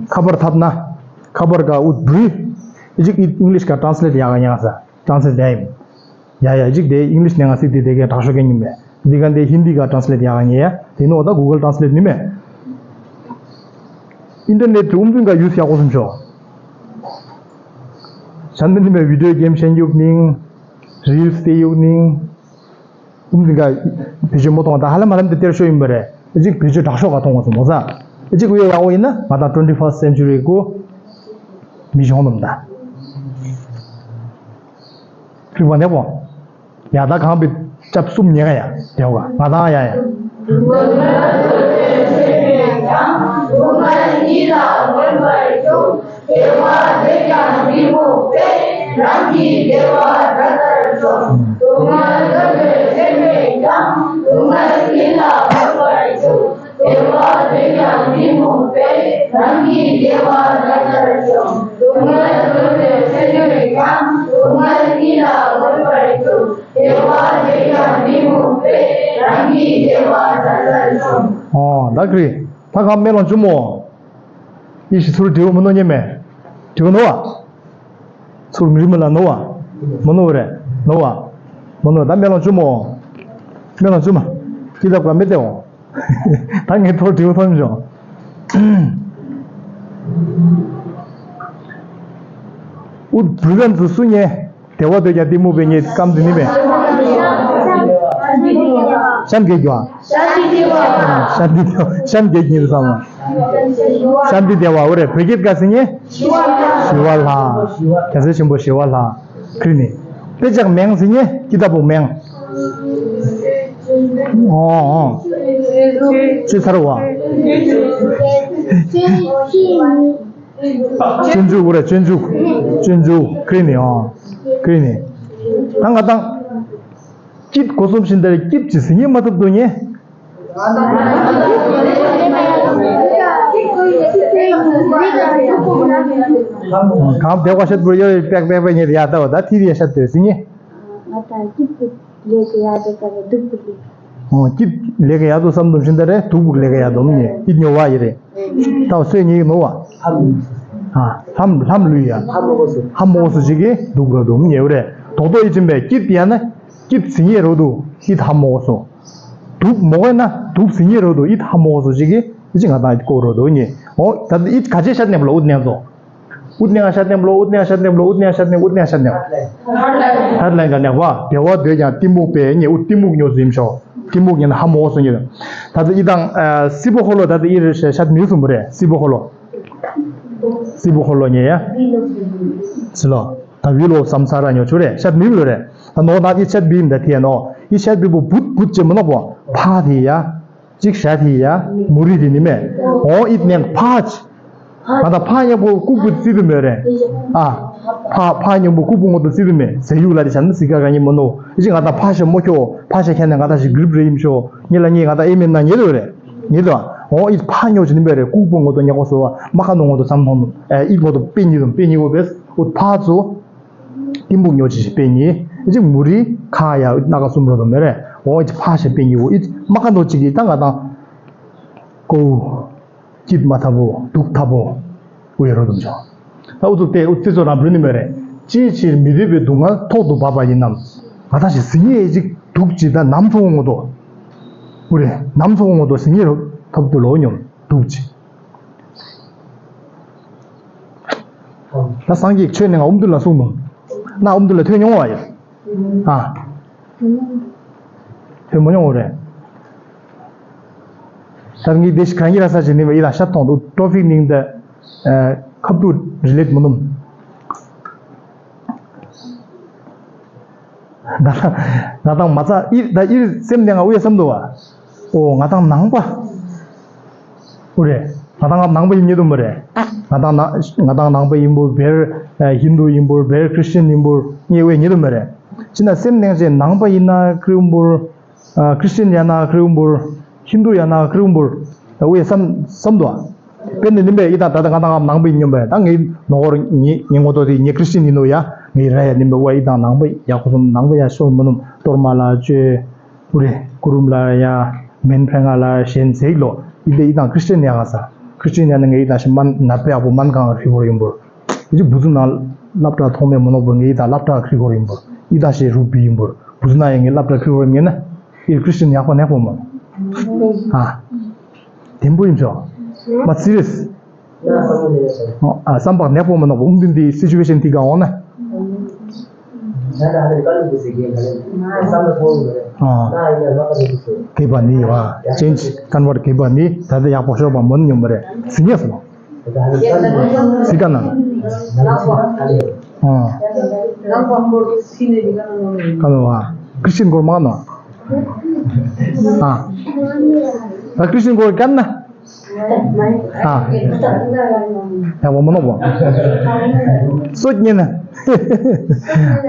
ཁ་པར་ཐབ་ན། ཁ་པར་ག་ཨུ་བུའི། ཨི་ཅིག་ཨིང་ལིཤ་ག་ཊྲན་སི་ལེཊ་ཡག་ག་ཉག་ས། ཊྲན་སི་ལེཊ་ཡ་ཡིན། ཡ་ཡ་ཨི་ཅིག་དེ་ཨིང་ལིཤ་ནས་ང་སི་དེ་དེ་གའི་དྲག་ཤོས་ག་ཉིན་མེད། འདི་ག་འདི་ཧིན་དི་ག་ཊྲན་སི་ལེཊ་ཡག་ག་ཉེ་ཡ། དེ་ནོ་ད་གུ་གལ་ཊྲན་སི་ལེཊ་ནི་མེད། ཨིན་ཊར་ནེཊ་དུ་ཨུམ་ཚུན་ག་ཡུས་ཡག་གོ་སུམ་ཆོ། ཤན་མི་ནི་མེད་བི་ཌིའོ་གེམ་ཤན་ཡུག་ནིང་། རིལ་སི་དེ་ཡུག་ནིང་། ཀུམ་དེ་ག་བེད་སྤྱོད་མོ་གཏོང་བ་དང་ཧ་ལམ་ཧ་ལམ་དེ་སྟེར་ཤོ་ཡིན་པ་རེད། ཨེ་ཅིག་བེད་སྤྱོད་དྲག་ཤོ་ག་གཏོང་བ་སོང་མོ་ས། ཨེ་ཅིག་ཡོད་ཡག་པོ་ཡིན་ན་ང་དང་ཊུ་ཝེན་ཊི་ཕར་སི་ཊི་སེན་ཅུ་རི་གོ་མི་ཤོང་དུམ་ད། ཁྲིག་པ་ནས་པོ། ཡ་ད་གང་བི་ཅབ་གསུམ་ཉེ་ག་ཡ་དེ་བ་ང་དང་ཡ་ཡ། བདེ་བ་འདོད་ཀྱང་གཏི་མུག་པས། རང་གི་བདེ་བ་དགྲ་ལྟར་བཅོམ། སྡུག་བསྔལ་འདོད་པའི་སེམས་མེད་ཀྱང་། སྡུག་བསྔལ་ཉིད་ལ་མངོན་པར་རྒྱུག། བདེ་བ་འདོད་ཀྱང་གཏི་མུག་པས། རང་གི་བདེ་བ་དགྲ་ལྟར་བཅོམ། སྡུག་བསྔལ་འདོད་པའི་སེམས་མེད་ཀྱང་། སྡུག་བསྔལ་ཉིད་ལ་མངོན་པར་རྒྱུག། བདེ་བ་འདོད་ཀྱང་གཏི་མུག་པས། རང་གི་བདེ་བ་དགྲ་ལྟར་བཅོམ། ཨོ་ད་ཀི་རི། ད་ག་མེ་ལོང་ཆུ་མོ། ཡེ་ཤི་ཚུར་དྲིའུ་མི་ནོ་ཉེ་མེ། དྲིའུ་ནོ་བ། ཚུར་མི་རི་མི་ལ་ནོ་བ། མི་ནོ་རེ། ནོ་བ། མི་ནོ་ད་མེ་ལོང་ཆུ་མོ། མེ་ལོང་ཆུ་མ། ཁྱི་ཐབ་ག་མེ་ཏེ་འོ། ད་ངས་ཐོ་དྲིའུ་ཐོན་བྱུང་། ཨུ་བུ་གན་ཚུ་སུ་ཉེ། བདེ་བ་འདོད་ཀྱང་གཏི་མུག་པས་ཉེ་སྐམ་དུ་ནི་མེད། ཤམ་གྱི་རྒྱུ། ཤམ་གྱི་རྒྱུ་ཤམ་གྱི་རྒྱུ་བསམ། ཤམ་དི་བདེ་བ་འོ་རེད་བོད་སྐད་ག་ཟིན་ཉེ། ཞི་བ་ལྷ། རྒྱལ་སྲས་ཆེན་པོ་ཞི་བ་ལྷ། ཁྲི་ནི། དཔེ་ཆ་མེང་ཟིན་ཉེ་ཀི་ཏ་པོ་མེང་། ཨོ་ཨོ། ཅི་ཚར་བ། སྤྱོད་འཇུག་གུ་རེ་སྤྱོད་འཇུག་སྤྱོད་འཇུག་ཁྲི་ནི་ཨོ། ཁྲི་ནི། ད་ང་དང་། སྐྱིད་སྒོ་གསུམ་བཞིན་དེར་སྐྱིད་ཅི་ཟིན་ཉེ་མ་ཐུབ་འདུག་ཉེ། གང་བདེ་བ་ཤད་པོ་ཡོད་པེག་པེག་པེག་ཉེ་ཡ་ད་བ་ད་ཐི་རི་ཡ་ཤད་དེ་ཟིན་ཉེ། ང་དང་སྐྱིད་པོ་ལས་ཀྱི་ཡ་དེ་ཀ་བ་སྡུག་པོ་ལས། ཨོ་སྐྱིད་ལས་ཀྱི་ཡ་དོ་བསམ་དུམ་བཞིན་དེ་རེད་སྡུག་པོ་ལས་ཀྱི་ཡ་དོམ་ཉེ་སྐྱིད་ཉོ་བ་ཡི་རེད། ད་བ་སོས་ཉེ་ཡི་ནོ་བ། ཨ་ལྷམ་ལྷམ་ལུས་ཡ། ཧ་མོ་སོ་ཅིག་གི་སྡུག་ར་དོམ་ཉེ་བ་རེད། དོག་དོག་ཡི་ཅིན་པས་སྐྱིད་ཡ་ན། སྐྱིད་ཟིན་ཉེ་རོ་དུ་ཨིད་ཧ་མོ་སོ། དུག་མོ་གོ་ན་དུག་ཟིན་ཉེ་རོ་དུ་ཨིད་ཧ་མོ་སོ་ཅིག་གི་ཨི་ཅི་ང་དང་ཨིད་ཀོ་རོ་དུ་ཉེ། ཨོ་ད་ཨིད་ག་ཅེ་ཤད་ནེམ་ལོ་ཨུད་ནེ་ཛོ། ཨུད་ནེ་ང་ཤད་ནེམ་ལོ་ཨུད་ནེ་ང་ཤད་ནེམ་ལོ་ཨུད་ནེ་ང་ཤད་ནེམ་ཨུད་ནེ་ང་ཤད་ནེམ། ཧར་ལན་ག་ནེ་བ་བདེ་བ་འདོད་ཀྱང་གཏི་མུག་པས་ཉེ་ཨུད་གཏི་མུག་ཉོ་ཟིན་ཤོ། གཏི་མུག་ཉེ་ན་ཧ་མོ་སོ་ཉེ། ད་ད་ཨི་དང་སི་པོ་ཧོ་ལོ་ད་ད་ཨི་རེ་ཤད་མི་སུམ་རེ་སི་པོ་ཧོ་ལོ། སི་པོ་ཧོ་ལོ་ཉེ་ཡ། སི་ལོ། ད་བི་ལོ་སམ་ས་ར་ཉོ་ཆུ་རེ་ཤད་མི་ལོ་རེ། ད་ནོ་ད་ཨི་ཤད་བི་མ་ད་ཐི་ཡ་ནོ་ཨི་ཤད་བི་པོ་བུད་བུད་ཅེ་མ་ནོ་པོ་ཕ་ཐི་ཡ། ཅིག་ཤ་ཐི་ཡ། མུ་རི་ཐི་ནི་མེ། ཨོ་ཨིད་ནེང་ཕ་ཅི། ང་ད་ཕ་ཉེ་པོ་ཀུག་པུ་ཙི་དུ་མེ་རེ། ཨ། ཕ་ཕ་ཉེ་པོ་ཀུག་པུ་ངོ་དུ་ཙི་དུ་མེ་ཟེ་ཡུག་ལ་དི་ཤ་ན་སི་ཀ་ག་ཉི་མ་ནོ་ཨི་ཅི་ང་ད་ཕ་ཤ་མོ་ཁྱོ་ཕ་ཤ་ཁྱ་ནེ་ང་ད་ཤི་གྲིབ་རེ་ཡིམ་ཤོ་ཉེ་ལ་ཉེ་ང་ད་ཨི་མེ་ན་ཉེ་དུ་རེ། ཉེ་དུ་ཨ། ཨོ་ཨིད་ཕ་ཉོ་ཅི་ནི་མེ་རེ་ཀུག་པུ་ངོ་དུ་ཉེ་གོ་སོ་བ་མ་ཁ་ནོ་ངོ་དུ་ཙམ་ཐོང་ཨིད་ངོ་དུ་པེ་ཉི་དུ་པེ་ཉི་གོ་བེ་ཨུ་ཕ་ཙུ། གཏི་མུག་ཉོ་ཅི་ཞིག་པེ་ཉི། ཨི་ཅི་མུ་རི་ཁ་ཡ་ཨིད་ན་ཁ་སུམ་རོ་དུ་མེ་རེ། ཨོ་ཨིད་ཕ་ཤ་པེ་ཉི་བོ་ཨིད་མ་ཁ་ནོ་ཅི་གི་ད་ང་དང་། ཀོ། སྐྱིད་མ་ཐ་བོ་སྡུག་ཐ་བོ། ཨུ་ཡ་རོ་དུམ་ཆོ། ད་ཨུ་ཚུགས་ཏེ་ཨུ་ཚེ་ཚོ་རང་བུ་ནི་མེ་རེ། ཅིའི་ཕྱིར་མི་འདོད་པའི་སྡུག་བསྔལ་ཐོག་ཏུ་བབ་པ་ཡིན་ནམ། ང་ད་ཞིག་ཟིན་ཡེ་ཅིག་སྡུག་ཅི་ད་ནམ་ཚོ་ངོ་དོ། ཨུ་རེ་ནམ་ཚོ་ངོ་དོ་ཟིན་ཡེ་རོ་ཐོབ་ཏུ་ལོ་ཉོམ་སྡུག་ཅི། ད་སངས་རྒྱས་ཆོས་ནི་ང་ཨུམ་དུ་ལ་གསུངས་མོ། ན་ཨུམ་དུ་ལ་ཐོས་མྱོང་བ་ཡོད། ཨ། ཐོས་མ་མྱོང་བ་རེད། ད་ངའི་དེ་ཤི་གང་གི་ར་ས་ཅི་ནི་བ་ཡི་ལ་ཤ་ཐོང་དུ་ཏོ་ཕིག་ནིང་ད། ཁབ་ཏུ་རི་ལེད་མོ་ནུམ། ང་དང་ང་དང་མ་ཚ་ཨིར་ད་ཨིར་སེམས་ནས་ང་དབུས་བསམ་དུ་བ། ཨོ་ང་དང་ནང་པ། ཨུ་རེ། ང་དང་ནང་པ་ཡིན་ཉེ་དུ་མ་རེ། ང་དང་ང་དང་ནང་པ་ཡིན་པོ་བེར་ཧིན་དུ་ཡིན་པོ་བེར་ཁྲི་སི་ཅན་ཡིན་པོ་ཉེ་དབུས་ཉེ་དུ་མ་རེ། ཅི་ན་སེམས་ནས་ཅེ་ནང་པ་ཡིན་ན་ཁྲི་ཨུམ་པོར། ཁྲི་སི་ཅན་ཡ་ན་ཁྲི་ཨུམ་པོར། ཧིན་དུ་ཡ་ན་ཁྲི་ཨུམ་པོར། དབུས་བསམ་བསམ་དུ་བ། དཔེར་ན་ནིམ་པས་ཡི་དང་ད་ལྟ་ང་དང་ང་ནང་པའི་སྙོམས་པས་ད་ངའི་ནོ་གོར་ངའི་ངའི་ངོ་ཐོག་དེ་ངའི་ཁྲི་སི་ཊན་ཡིན་ནོ་ཡ། ངའི་ར་ཡ་ནིམ་པས་ཝ་ཡི་དང་ནང་པ་ཡག་པོ་སོང་ནང་པ་ཡ་ཤོ་མ་ནུམ་གཏོར་མ་ལ་བཅོས། ཨུ་རེ་ཀུ་རུམ་ལ་ཡ་མེན་ཕྲེང་ང་ལ་ཞེན་ཟེག་ལོ། ཡི་དེ་ཡི་དང་ཁྲི་སི་ཊན་ཡ་ག་ས་ཁྲི་སི་ཊན་ཡ་ནི་ངའི་ཡི་དང་ཞི་མན་ནད་པ་ཡག་པོ་མན་གང་རི་བོར་ཡིན་པོར། ཡི་ཅི་བུ་ཚུ་ནང་སློབ་གྲྭ་ཐོག་མའི་མ་ནོར་བོར་ངའི་ཡི་དང་སློབ་གྲྭ་ཁྲི་བོར་ཡིན་པོར། ཡི་དང་ཞེ་རུ་བི་ཡིན་པོར་བུ་ཚུ་ནང་ཡ་ངའི་སློབ་གྲྭ་ཁྲི་བོར་ངེ་ན། ཨིར་ཁྲི་སི་ཊན་ཡག་པོ་ནག་པོ་མོ། ཨ། དེན་པོ་ཡིན་ཆོག་མ་སི་རི་ཡས། ཨ་བསམ་པ་ནག་པོ་མ་ནག་པོ་ཨུམ་དིན་དི་སི་ཅུ་ཝེ་ཤན་དི་ག་འོང་ན། ཨ། གེ་བ་ནི་བ། ཅེན་ཇི་ཀན་ཝར་གེ་བ་ནི་ད་ལྟ་ཡག་པོ་ཤོར་བ་མོན་ཉོམ་རེ། སི་ཉེ་སོ། སི་ཀ་ན། ཨ། ཀན་ཝར་ཁྲི་སི་ཊན་གོར་མ་ནོ། ཨ། ད་ཁྲི་སི་ཊན་གོར་ཀན་ན། ཨ། ཡག་པོ་མ་ནོ་བོ། སོ་ཉེ་ན།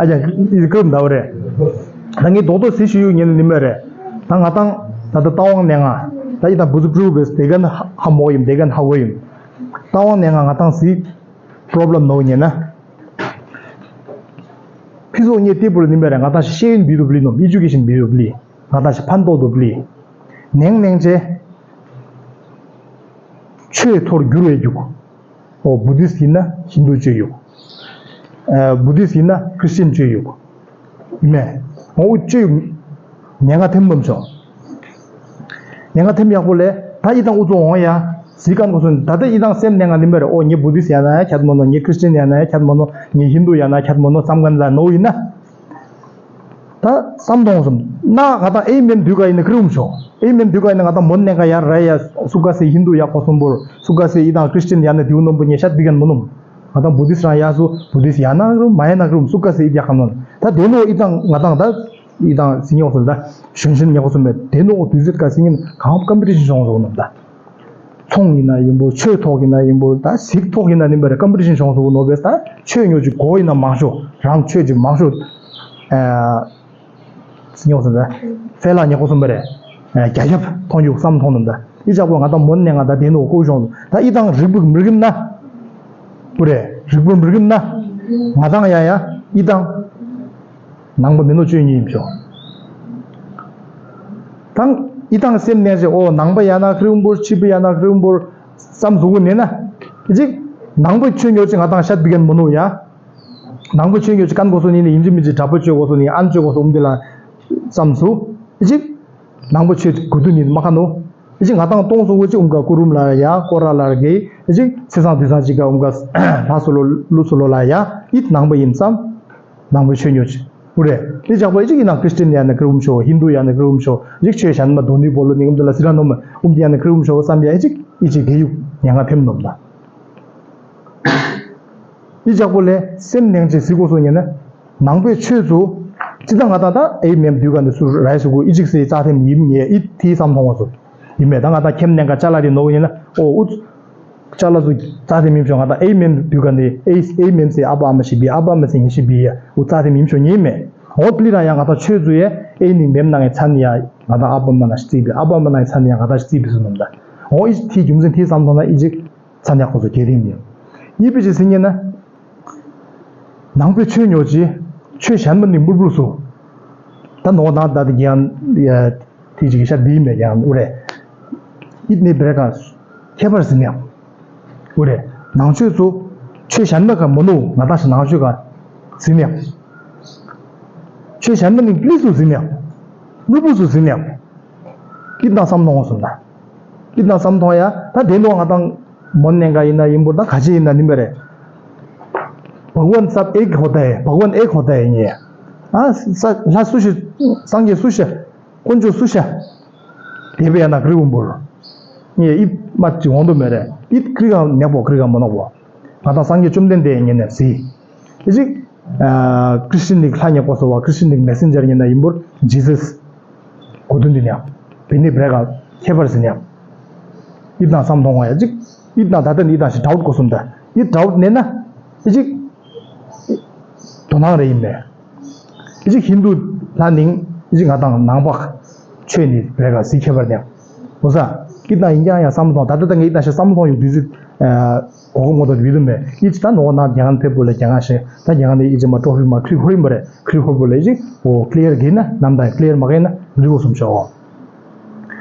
ཨ་ཅག་ཨི་ཀུར་འདའ་བ་རེད། ད་ངའི་རྡོག་རྡོག་ཟི་ཞུ་ཡུག་ཉེ་ན་ནི་མ་རེད། ད་ང་དང་ད་ལྟ་རྟ་དབང་ནས་ང་ད་ཡི་དང་བུ་ཚུ་པྲུ་བེས་དེ་ག་ན་ཧ་མོ་ཡིན་དེ་ག་ན་ཧ་གོ་ཡིན། རྟ་དབང་ནས་ང་ང་དང་ཟི་པྲོབ་ལམ་ནོ་ཉེ་ན། ཕི་སོགས་ངས་ལྟེ་བུར་ནི་མ་རེད། ང་དང་ཤེས་ཡོན་བི་རུ་པླི་ནོ་ཨི་ཇུ་ཀེ་ཤན་བི་རུ་པླི། ང་དང་ཤ་ཕན་ཐོགས་དུ་པླི། ནེང་ནེང་ཆེ། ཆོས་ཐོར་འགྱུར་བའི་རྒྱུག་ཨོ་བུ་དིས་ཡིན་ན་ཧིན་དུ་ཆོས་ཡུག་ཨ། བུ་དིས་ཡིན་ན་ཁྲི་སི་ཊན་ཆོས་ཡུག་ཡིན་མེ། ཨོ་ཆོས་ཡུག་ཉེན་ཁ་ཐེམ་ལམ་ཆོག་ཉེན་ཁ་ཐེམ་ཡག་པོ་ལས་ད་ཡི་དང་ཨུ་ཚོ་འོང་ཡ། ཟི་ཀན་གོ་སོན་ད་ལྟ་ཡི་དང་སེམས་ནས་ང་ནི་མེ་རེ། ཨོ་ངའི་བུ་དིས་ཡ་ན་ཡ་ཁྱད་མོ་ནོ། ངའི་ཁྲི་སི་ཊན་ཡ་ན་ཡ་ཁྱད་མོ་ནོ། ངའི་ཧིན་དུ་ཡ་ན་ཁྱད་མོ་ནོ་བསམ་མཁན་ལ་ནོ་ཡིན་ན། ད་བསམ་མཐོང་སོང་། ན་ང་དང་ཨེ་མེན་དུས་ག་ཡིན་ན་ཀྲི་འུམ་ཆོག་ཨེ་མེན་དུས་ག་ཡིན་ན་ང་དང་མོན་ནས་ག་ཡར་ར་ཡ་སུ་ག་སེ་ཧིན་དུ་ཡག་པོ་སོང་པོར་སུ་ག་སེ་ཡི་དང་ཁྲི་སི་ཊན་ཡ་ན་དེའུ་ནོམ་པོ་ཉེ་ཤ་དི་གན་མོ་ནོམ། ང་དང་བུ་དིས་རང་ཡ་སུ་བུ་དིས་ཡ་ན་ཀྲི་འུམ་མ་ཡ་ན་ཀྲི་འུམ་སུ་ག་སེ་ཡི་ཡག་ག་ནོན། ད་དེ་ནོ་ཡི་དང་ང་དང་ད་ཡི་དང་སི་ཉོག་སོང་ད་ཞུན་ཞུན་ཉག་པོ་སོང་པས་དེ་ནོ་དུས་ཚོད་ག་སེ་ཉིན་གང་ཀམ་པི་ཊི་ཤན་བྱུང་སོང་ནོམ་ད། ཚོང་ཡིན་ན་ཡིན་པོ་ཆོས་ཐོག་ཡིན་ན་ཡིན་པོ་ད་གཟིགས་ཐོག་ཡིན་ན་ནིན་པ་རེ་ཀམ་པི་ཊི་ཤན་བྱུང་སོང་ནོ་བས་ད་ཆོས་ཉོ་ཅིག་གོ་ཡིན་ན་མང་ཤོ་རང་ཆོས་ཅིག་མང་ཤོ། ཨ། སྙོག་ཟེར་ད། ཧྥེ་ལ་ཉེ་ཁོ་གསུམ་པ་རེད། རྒྱ་ཁྱབ་མཐོང་རྒྱུ་བསམ་མཐོང་ནམ་ད། ཨི་ཅག་པོ་ང་ད་མོན་ནས་ང་ད་དེ་ནོ་ཀོ་ཤོང་ད། ཨི་དང་རིག་པ་མི་རིག་ན། པུ་རེད། རིག་པ་མི་རིག་ན། ང་དང་ཡ་ཡ་ཨི་དང་། ནང་པ་མི་ནོ་ཆོས་ཉིད་ཡིན་ཤོ། དང་ཨི་དང་སེམས་ནས་ཨོ་ནང་པ་ཡ་ན་ཁྲིམས་པོར་ཕྱི་པ་ཡ་ན་ཁྲིམས་པོར་བསམ་བཟོ་གོ་ནས་ན། ཨི་ཅིག་ནང་པ་ཆོས་ཉོ་ཅིག་ང་དང་ཤད་པི་གན་མོ་ནོ་ཡ། ནང་པ་ཆོས་ཉོ་ཅིག་ཀན་གོ་སོ་ནི་ནི་ཡིན་གཅིག་མིན་གཅིག་དྲག་པོ་ཆོས་གོ་སོ་ནི་ཨན་ཆོས་གོ་སོ་ཨུམ་དེ་ལ་བསམ་སུ། ཨི་ཅིག་ནང་པ་ཆོས་གོ་དུ་ནི་མ་ཁ་ནོ། ཨི་ཅིག་ང་དང་གཏོང་སོ་གོ་ཅིག་ཨུམ་ག་ཀུ་རུམ་ལ་ཡ་ཀོ་ར་ལ་གེ། ཨི་ཅིག་ཚེ་སང་དུས་སང་ཅིག་ག་ཨུམ་ག་ལྷ་སོ་ལོ་ལུ་སོ་ལོ་ལ་ཡ་ཨིད་ནང་པ་ཡིན་བསམ། ནང་པ་ཆོས་ཉོ་ཅིག་ཨུ་རེ། ཨི་ཅག་པ་ཨི་ཅིག་ཡིན་ན་ཁྲི་སི་ཊན་ཡ་ན་ཀྲི་ཨུམ་ཆོ། ཧིན་དུ་ཡ་ན་ཀྲི་ཨུམ་ཆོ། ཨི་ཅིག་ཆོས་གཞན་མ་དོ་ནི་བོ་ལོ་ནི་ཨུམ་དེ་ལ་སི་ར་ནོ་མ་ཨུམ་དེ་ཡ་ན་ཀྲི་ཨུམ་ཆོ་བསམ་ཡ་ཨི་ཅིག་ཨི་ཅིག་གེ་ཡུག་ཉེ་ང་ཕེམ་ནོམ་ལ། ཨི་ཅག་པོ་ལས་སེམས་ནེང་ཅིག་སི་གོ་སོ་ཉེ་ན། ནང་པའི་ཆོས་ཚོ། ཅི་ད་ང་ད་ད་ཨེ་མེམ་དུས་ག་ནི་སུ་ར་ཡ་སུ་གོ་ཨི་ཅིག་སི་རྩ་ཐེམ་ཡིན་ཉེ་ཨི་ཐི་བསམ་མཐོང་བ་སོ། ཡིན་མེད་ད་ང་ད་ཁེམ་ནེང་ག་ཅ་ལ་དེ་ནོ་ཉེ་ན་ཨོ་ཨུ། ཅ་ལ་ཚོ་རྩ་དེ་མིན་ཤོ་ང་ད་ཨེ་མེམ་དུས་ག་ནི་ཨེ་ཨེ་མེམ་སེ་ཨ་པ་ཨ་མ་ཞིག་བི་ཨ་པ་ཨ་མ་སེ་ངེ་ཞིག་བི་ཡ་ཨུ་རྩ་དེ་མིན་ཤོ་ཉེ་མེ། ཨོ་པི་ལི་ར་ཡ་ང་ད་ཆོས་ཚོ་ཡ་ཨེ་ནི་མེམ་ན་ངེ་ཚན་ཡ། ང་ད་ཨ་པ་ཨ་མ་ན་ཞིག་བི་ཨ་པ་ཨ་མ་ན་ངེ་ཚན་ཡ་ང་ད་ཞིག་བི་སུ་ནོམ་ད། ཨོ་ཨི་ཐི་རྒྱུ་མཚན་ཐི་བསམ་ཐོང་ན་ཨི་ཅིག་ཚན་ཡ་ཁོ་ཚོ་གེ་རིང་ཡ། ཨི་པི་ཅི་སི་ཉེ་ན། ནང་པའི་ཆོས་ཉོ་ཅི། ཆོས་གཞན་མ་ནི་མུར་འབུར་སོ། ད་ནོ་ད་ད་དེ་གྱང་ཡ། དེ་ཅིག་ཤ་བི་མེ་གྱང་ཨུ་རེ། ཨིད་ནི་བེ་ར་ཀ་ཁྱད་པར་ཟིན་ཡང་། ཨུ་རེ། ནང་ཆོས་ཚོ་ཆོས་གཞན་མ་ག་མོ་ནོ་ང་ད་ཞིག་ནང་ཆོས་ག་ཟིན་ཡང་། ཆོས་གཞན་མ་ནི་པི་ལི་སུ་ཟིན་ཡང་། མུར་འབུར་སུ་ཟིན་ཡང་། ཨིད་ན་བསམ་ནོ་སོང་ད། ཨིད་ན་བསམ་མཐོང་ཡ་ད་དེ་ནོ་ང་དང་མོན་ནས་ག་ཡིན་ན་ཡིན་པོ་ད་ག་ཅི་ཡིན་ན་ནི་མེ་རེ། भगवान सब एक होता है, भगवान एक होता है ཉེ། ཨ་ས་ལྷ་སུ་ཞིག་སངས་རྒྱས་སུ་ཞིག་དཀོན་མཆོག་སུ་ཞིག་དེ་བས་ན་ཀྲི་འུམ་བོར། ཉེ་ཨི་མ་ཅི་འོང་དུ་མེ་རེ། ཨི་ཀྲི་ག་ནེ་པོ་ཀྲི་ག་མོ་ནོ་བོ། ང་དང་སངས་རྒྱས་བཅོམ་ལྡན་འདས་ཉེ་ནས་ཟི། ཨི་ཅིག་ཨ་ཁྲི་སི་ཊན་ནི་ལྷ་ཉེ་པོ་སོ་བ་ཁྲི་སི་ཊན་ནི་མེ་སེན་ཇར་ཉེ་ན་ཡིན་པོར་ཇི་སས། གོ་དོན་འདི་ནས་བེ་ནི་བེ་ར་ཀ་ཁྱད་པར་ཟིན་ཡང་། ཨིད་ན་བསམ་མཐོང་བ་ཡ་ཅིག་ཨིད་ན་ད་ལྟ་ནི་ཨིད་ན་ཞིག་ཌའུཊ་གོ་སོང་ད། ཨིད་ཌའུཊ་ནས་ན་ཨི་ཅིག་དོ་སྣང་རེ་ཡིན་མེད། ཨི་ཅིག་ཧིན་དུ་ལ་ནིང་ཨི་ཅིག་ང་དང་ནང་པ་ཆོས་ནི་བེ་ར་ཀ་ཟི་ཁྱད་པར་ནས་འོ་ས། ཀི་དང་ཡིན་ཀྱང་ཡང་བསམ་བློ་གཏོང་། ད་ལྟ་ད་ངས་ད་ཤི་བསམ་བློ་གཏོང་ཡོད་དུས་ཚོད་གོ་གོ་མོ་ད་བི་དུ་མེད་ཡིད་ད་ནོ་ན་རྒྱ་གར་ཕེབས་པོ་ལ་རྒྱ་གར་ཤེ་ད་རྒྱ་གར་ནས་ཡིད་ཅི་མ་ཀྲོ་ཧི་མ་ཁྲི་ཧོ་རི་མ་རེད། ཁྲི་ཧོ་པོ་ལ་ཡིད་ཅི་འོ་ཀླི་ཡར་གི་ན་ནམ་ད་ཀླི་ཡར་མ་གི་ན་རི་བོ་སུམ་ཤོག་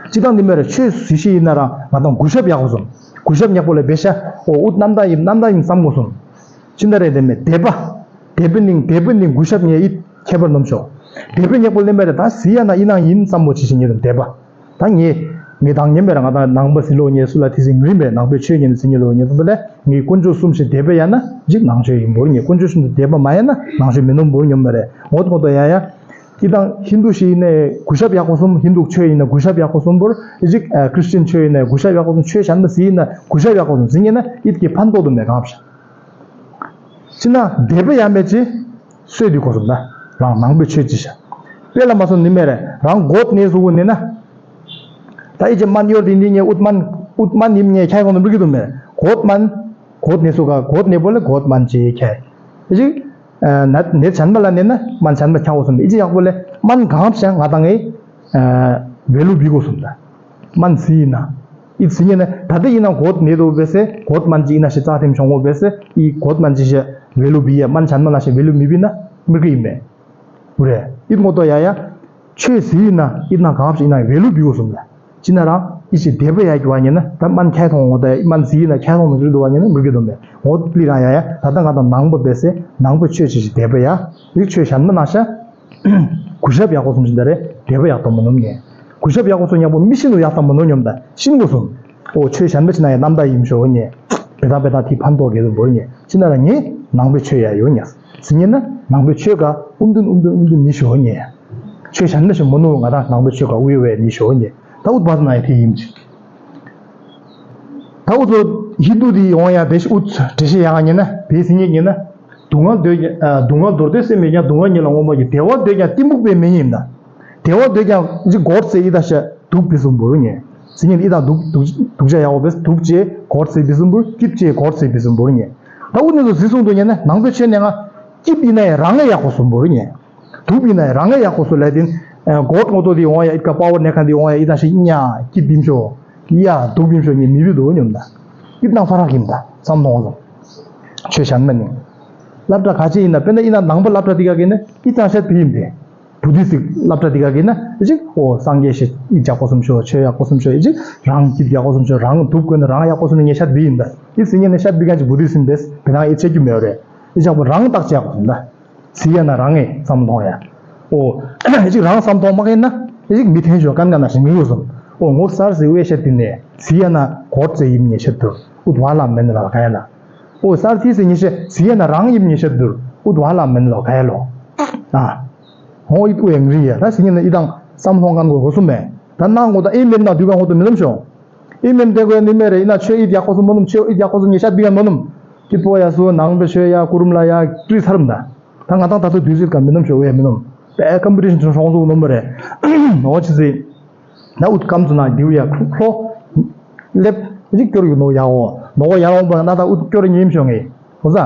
སྤྱི་བཏང་འདི་མེད་རེད། ཆོས་ཟི་ཤི་ཡིན་ན་རང་ང་དང་གུ་ཞབས་ཡག་པོ་སོང་། གུ་ཞབས་ཉག་པོ་ལ་བེ་ཤ་ཨོ་ཨུད་རྣམ་དག་ཡིན་རྣམ་དག་ཡིན་བསམ་དགོས་སོང་། ཅི་འདྲ་རེད་དེ་མེད་དད་པ། དད་པའི་ནིང་དད་པའི་ནིང་གུ་ཞབས་ཉེ་ཡིད་ཁྱད་པར་ནོམ་ཤོག་དད་པའི་ཉག་པོ་ལེན་པ་རེད། ད་ཟི་ཡ་ན་ཡིན་ནང་ཡིན་བསམ་བོ་ཅི་ཞིག་ཉེ་དང་དད་པ། ད་ངེ་ངེ་དང་ཉེ་མེད་ར་ང་དང་ནང་པ་ཟི་ལོ་ཉེ་སུ་ལ་ཐི་སི་ངི་རིམ་པས་ནང་པའི་ཆོས་ཉེ་ནི་ཟི་ཉེ་ལོ་ཉེ་སུ་ལ་ངེ་དཀོན་མཆོག་གསུམ་ཞིག་དད་པ་ཡ་ན་འཇིག་ནང་ཆོས་ཡིན་བོར་ཉེ་དཀོན་མཆོག་གསུམ་དུ་དད་པ་མ་ཡ་ན་ནང་ཆོས་མི་ནོམ་བོར་ཉོམ་མ་རེད། ངོ་ཏོ་ངོ་ཏོ་ཡ་ཡ། ཅི་དང་ཧིན་དུ་ཞིག་ཡིན་ནའི་གུ་ཞབས་ཡག་པོ་གསུམ། ཧིན་དུ་ཆོས་ཡིན་ན་གུ་ཞབས་ཡག་པོ་གསུམ་པོར་ཨི་ཅིག་ཨ་ཁྲི་སི་ཅན་ཆོས་ཡིན་ནའི་གུ་ཞབས་ཡག་པོ་གསུམ། ཆོས་གཞན་པ་ཟི་ཡིན་ན་གུ་ཞབས་ཡག་པོ་གསུམ་ཟི་ཉེ་ན་ཨིད་ཀྱི་ཕན་ཐོགས་དུ་མེད་གང་བྱ། ཅི་ན་དད་པ་ཡ་མེད་ཅི་སོས་དུས་གོ་གསུམ་ད་རང་ནང་པའི་ཆོས་ཅི་བྱ། དཔེ་ལ་མ་སོང་ནི་མེད་རེད། རང་གོད་ནས་སུ་གུ་ནི་ན། ད་ཨི་ཅི་མན་ཡོར་དི་འདི་ཉེ་ཨུད་མན་ཨུད་མན་ཡིམ་ཉེ་ཁྱའི་གོང་དུ་འབྲུ་གི་དུ་མེད་གོད་མན། གོད་ནས་སུ་ག་གོད་ནས་པོ་ལ་གོད་མན་ཅི་ཁྱའི། ཨི་ཅིག་ནད་ནད་ཆན་མ་ལ་ནད་ན་མན་ཆན་མ་ཁྱ་འོ་སོང་། ཨི་ཅི་ཡག་པོ་ལས་མན་གང་བྱ་ང་དང་ངི་བེ་ལུ་བི་གོ་སོང་ད། མན་སི་ཡིན་ན། ཨི་སི་ཉེ་ན་ད་ལྟ་ཡིན་ན་གོད་ནད་དུ་བེ་སེ་གོད་མན་ཅི་ཡིན་ན་ཤི་ཙག་ཐེམ་ཤོང་གོ་བེ་སེ་ཨི་གོད་མན་ཅི་ཤི་བེ་ལུ་བི་ཡ་མན་ཆན་མ་ལ་ཤི་བེ་ལུ་མི་བི་ན་མི་གི་ཡིན་མེད། བུ་རེ། ཨི་ངོ་ཏོ་ཡ་ཡ། ཆོས་སི་ཡིན་ན་ཨི་ན་གང་ཤི་ཡིན་ན་བེ་ལུ་བི་གོ་སོང་ད། ཅི་ན་རང་ཨི་ཞིག་དད་པ་ཡ་གི་བ་ཉེ་ན་ད་མན་ཁྱའི་ཐོང་ངོ་ད་མན་སི་ཡིན་ན་ཁྱའི་ཐོང་ནི་རི་དུ་བ་ཉེ་ན་མི་གི་དུ་མེད་ངོ་ཏོ་ལི་རང་ཡ་ཡ། ད་ལྟ་ང་དང་ནང་པ་བེ་སེ་ནང་པ་ཆོས་ཅི་ཞིག་དད་པ་ཡ་ཨི་ཆོས་གཞན་མ་ན་ཤ། གུ་ཞབས་ཡག་པོ་སོང་ཞིག་ད་རེ་དད་པ་ཡག་ཏོ་མོ་ནོམ་ཉེ། གུ་ཞབས་ཡག་པོ་སོང་ཉག་པོ་མི་ཤི་ནུ་ཡག་ཏོ་མོ་ནོ་ཉོམ་ད་ཤིན་གོ་སོང་། ཨོ་ཆོས་གཞན་པ་ཅི་ན་ཡ་རྣམ་དག་ཡིན་ཤོ་ཉེ། བེ་དང་བེ་དང་ཐི་ཕན་ཐོགས་གེ་དུ་བོར་ཉེ་ཅི་ན་ར་ཉེ་ནང་པའི་ཆོས་ཡ་ཡོ་ཉེ། སི་ཉེ་ན་ནང་པའི་ཆོས་ག་ཨུམ་དུན་ཨུམ་དུན་ཨུམ་དུན་ནི་ཤོ་ཉེ། ཆོས་གཞན་པ་ཞིག་མོ་ནུ་ང་དང་ནང་པའི་ཆོས་ག་ཨུ་ཡོ་བའི་ནི་ཤོ་ཉེ། ད་ཨུད་བ་ན་ཡ་ཐི་ཡིན་ཅི། ད་འུ་ཚོ་ཧི་དུ་དེ་ཡོང་ཡ་བེ་ཤི་འུ་ཚོ་འགྲེལ་བཤད་ཡག་ཉེ་ན་བེ་སི་ཉེ་ཉེ་ན། སྡུག་བསྔལ་འདོད་ཀྱང་སྡུག་བསྔལ་འདོར་འདོད་སེམས་མེད་ཀྱང་སྡུག་བསྔལ་ཉིད་ལ་མངོན་པར་གྱུར། བདེ་བ་འདོད་ཀྱང་གཏི་མུག་པའི་མེ་ཉིད་ད། བདེ་བ་འདོད་ཀྱང་ཅི་གོར་ཚེ་ཨི་ད་ཤ་སྡུག་བི་སུམ་བུར་ཉེ། སི་ཉེ་ཨི་ད་སྡུག་སྡུག་སྡུག་ཅག་ཡག་འོ་བེ་སྡུག་ཅེ་གོར་ཚེ་བི་སུམ་བུར་སྐྱིད་ཅེ་གོར་ཚེ་བི་སུམ་བུར་ཉེ། ད་འུ་ནི་ཚོ་ཟི་སུང་དུ་ཉེ་ན་ནང་པའི་ཆོས་ནས་ང་སྐྱིད་ཨི་ན་ཡ་རང་ངེ་ཡག་པོ་སུམ་བུར་ཉེ། དུག་ཡིན་ན་རང་ཡ་ཡག་པོ་སུ་ལས་དེ་གོ་ཏོ་ཏོ་དེ་འོང་ཡ་ཨི་ཀ་པ་བོ་ནེ་ཁ་དེ་འོང་ཡ་ཨི་ད་ཤི་ཉ་ཀི་བིམ་ཤོ་ཡ་དུག་བིམ་ཤོ་ཉི་མི་བི་དོ་ཉོམ་ད་ཨི་ཏང་ཕ་རག་གིམ་ད་བསམ་མཐོང་སོང་། ཆོས་ཞན་མ་ནི་སླབ་གྲྭ་ག་ཅི་ཡིན་ན་དཔེར་ན་ཨི་ན་ནང་པ་སླབ་གྲྭ་དེ་ག་གི་ནི་ཨི་ཏང་ཤད་བི་ཡིན་ཏེ་བུ་དི་སི་སླབ་གྲྭ་དེ་ག་གི་ན་ཨི་ཅིག་ཨོ་སངས་རྒྱས་ཤི་ཨི་ཡག་པོ་སུམ་ཤོ་ཆོས་ཡག་པོ་སུམ་ཤོ་ཨི་ཅིག་རང་ཀི་ཡག་པོ་སུམ་ཤོ་རང་དུག་གོན་ན་རང་ཡག་པོ་སུམ་ཉེ་ཤད་བི་ཡིན་ད་ཨི་སི་ཉེ་ནི་ཤད་བི་ག་ཅི་བུ་དི་སི་ཡིན་ཏེ་དེ་ན་ཨི་ཆེ་རྒྱུ་མེད་རེད་ཨི་ཅག་པོ་རང་བརྟག་དཔྱད་ཡག་པོ་སུམ་ད། ཟི་ཡ་ན་རང་ངས་བསམ་མཐོང་ཡ། ཨོ། ཨི་ཅིག་རང་བསམ་མཐོང་མ་ཁེན་ན། ཨི་ཅིག་མི་འཐེན་ཞོ་ཀན་ཀ་ན་ཞིག་མི་ཡོད་སོང་། ཨོ་ངོ་སར་ཟི་ཝེ་ཤད་དི་ནས་ཟི་ཡ་ན་གོར་ཙེ་ཡིབ་ཉེ་ཤད་དུར་ཨུད་བ་ལ་མེན་ལ་ག་ཡ་ལ། ཨོ་སར་ཐི་སི་ཉེ་ཤད་ཟི་ཡ་ན་རང་ཡིབ་ཉེ་ཤད་དུར་ཨུད་བ་ལ་མེན་ལ་ག་ཡ་ལོ། ཨ། ཧོ་ཨིད་ཨུ་ཡང་རི་ཡ་ད་ཟི་ཉེ་ན་ཨི་དང་བསམ་མཐོང་ཀན་གོ་གོ་སུ་མེ། ད་ནང་གོ་ད་ཨི་མེན་ན་དུས་ག་ཧོ་དུ་མི་ནམ་ཤོ། ཨི་མེན་ཏེ་གོ་ནི་མེ་རེ་ཨི་ན་ཆོས་ཨིད་ཡག་པོ་སུ་མ་ནུམ་ཆོས་ཨིད་ཡག་པོ་སུ་ཉེ་ཤད་བི་ག་མ་ནུམ། ཀི་པོ་ཡ་སུ་ནང་པའི་ཆོས་ཡ་ཀུ་རུམ་ལ་ཡ་ཀྲི་ཚར་མ་ད། ད་ང་དང་ད་ཚོ་དུས་ཚོད་ཀ་མི་ནོམ་ཤོ་ཨེ་མི་ནོམ། པའི་ཀམ་པི་ཊི་ཤན་ཆུང་ཧྲོང་ཟུག་ནོམ་མ་རེད། ནོ་ཆི་ཟི། ན་ཨུད་ཀམ་ཚུ་ན་དེའུ་ཡ་ཁྲོ་ཁྲོ། ལེབ། རིག་སྐྱོར་ཡུ་ནོ་ཡ་འོ། ནོ་ཡ་རོང་པ་ན་ད་ཨུད་སྐྱོར་ཉིམ་ཤོ་ངེ། ཧོ་ཟ།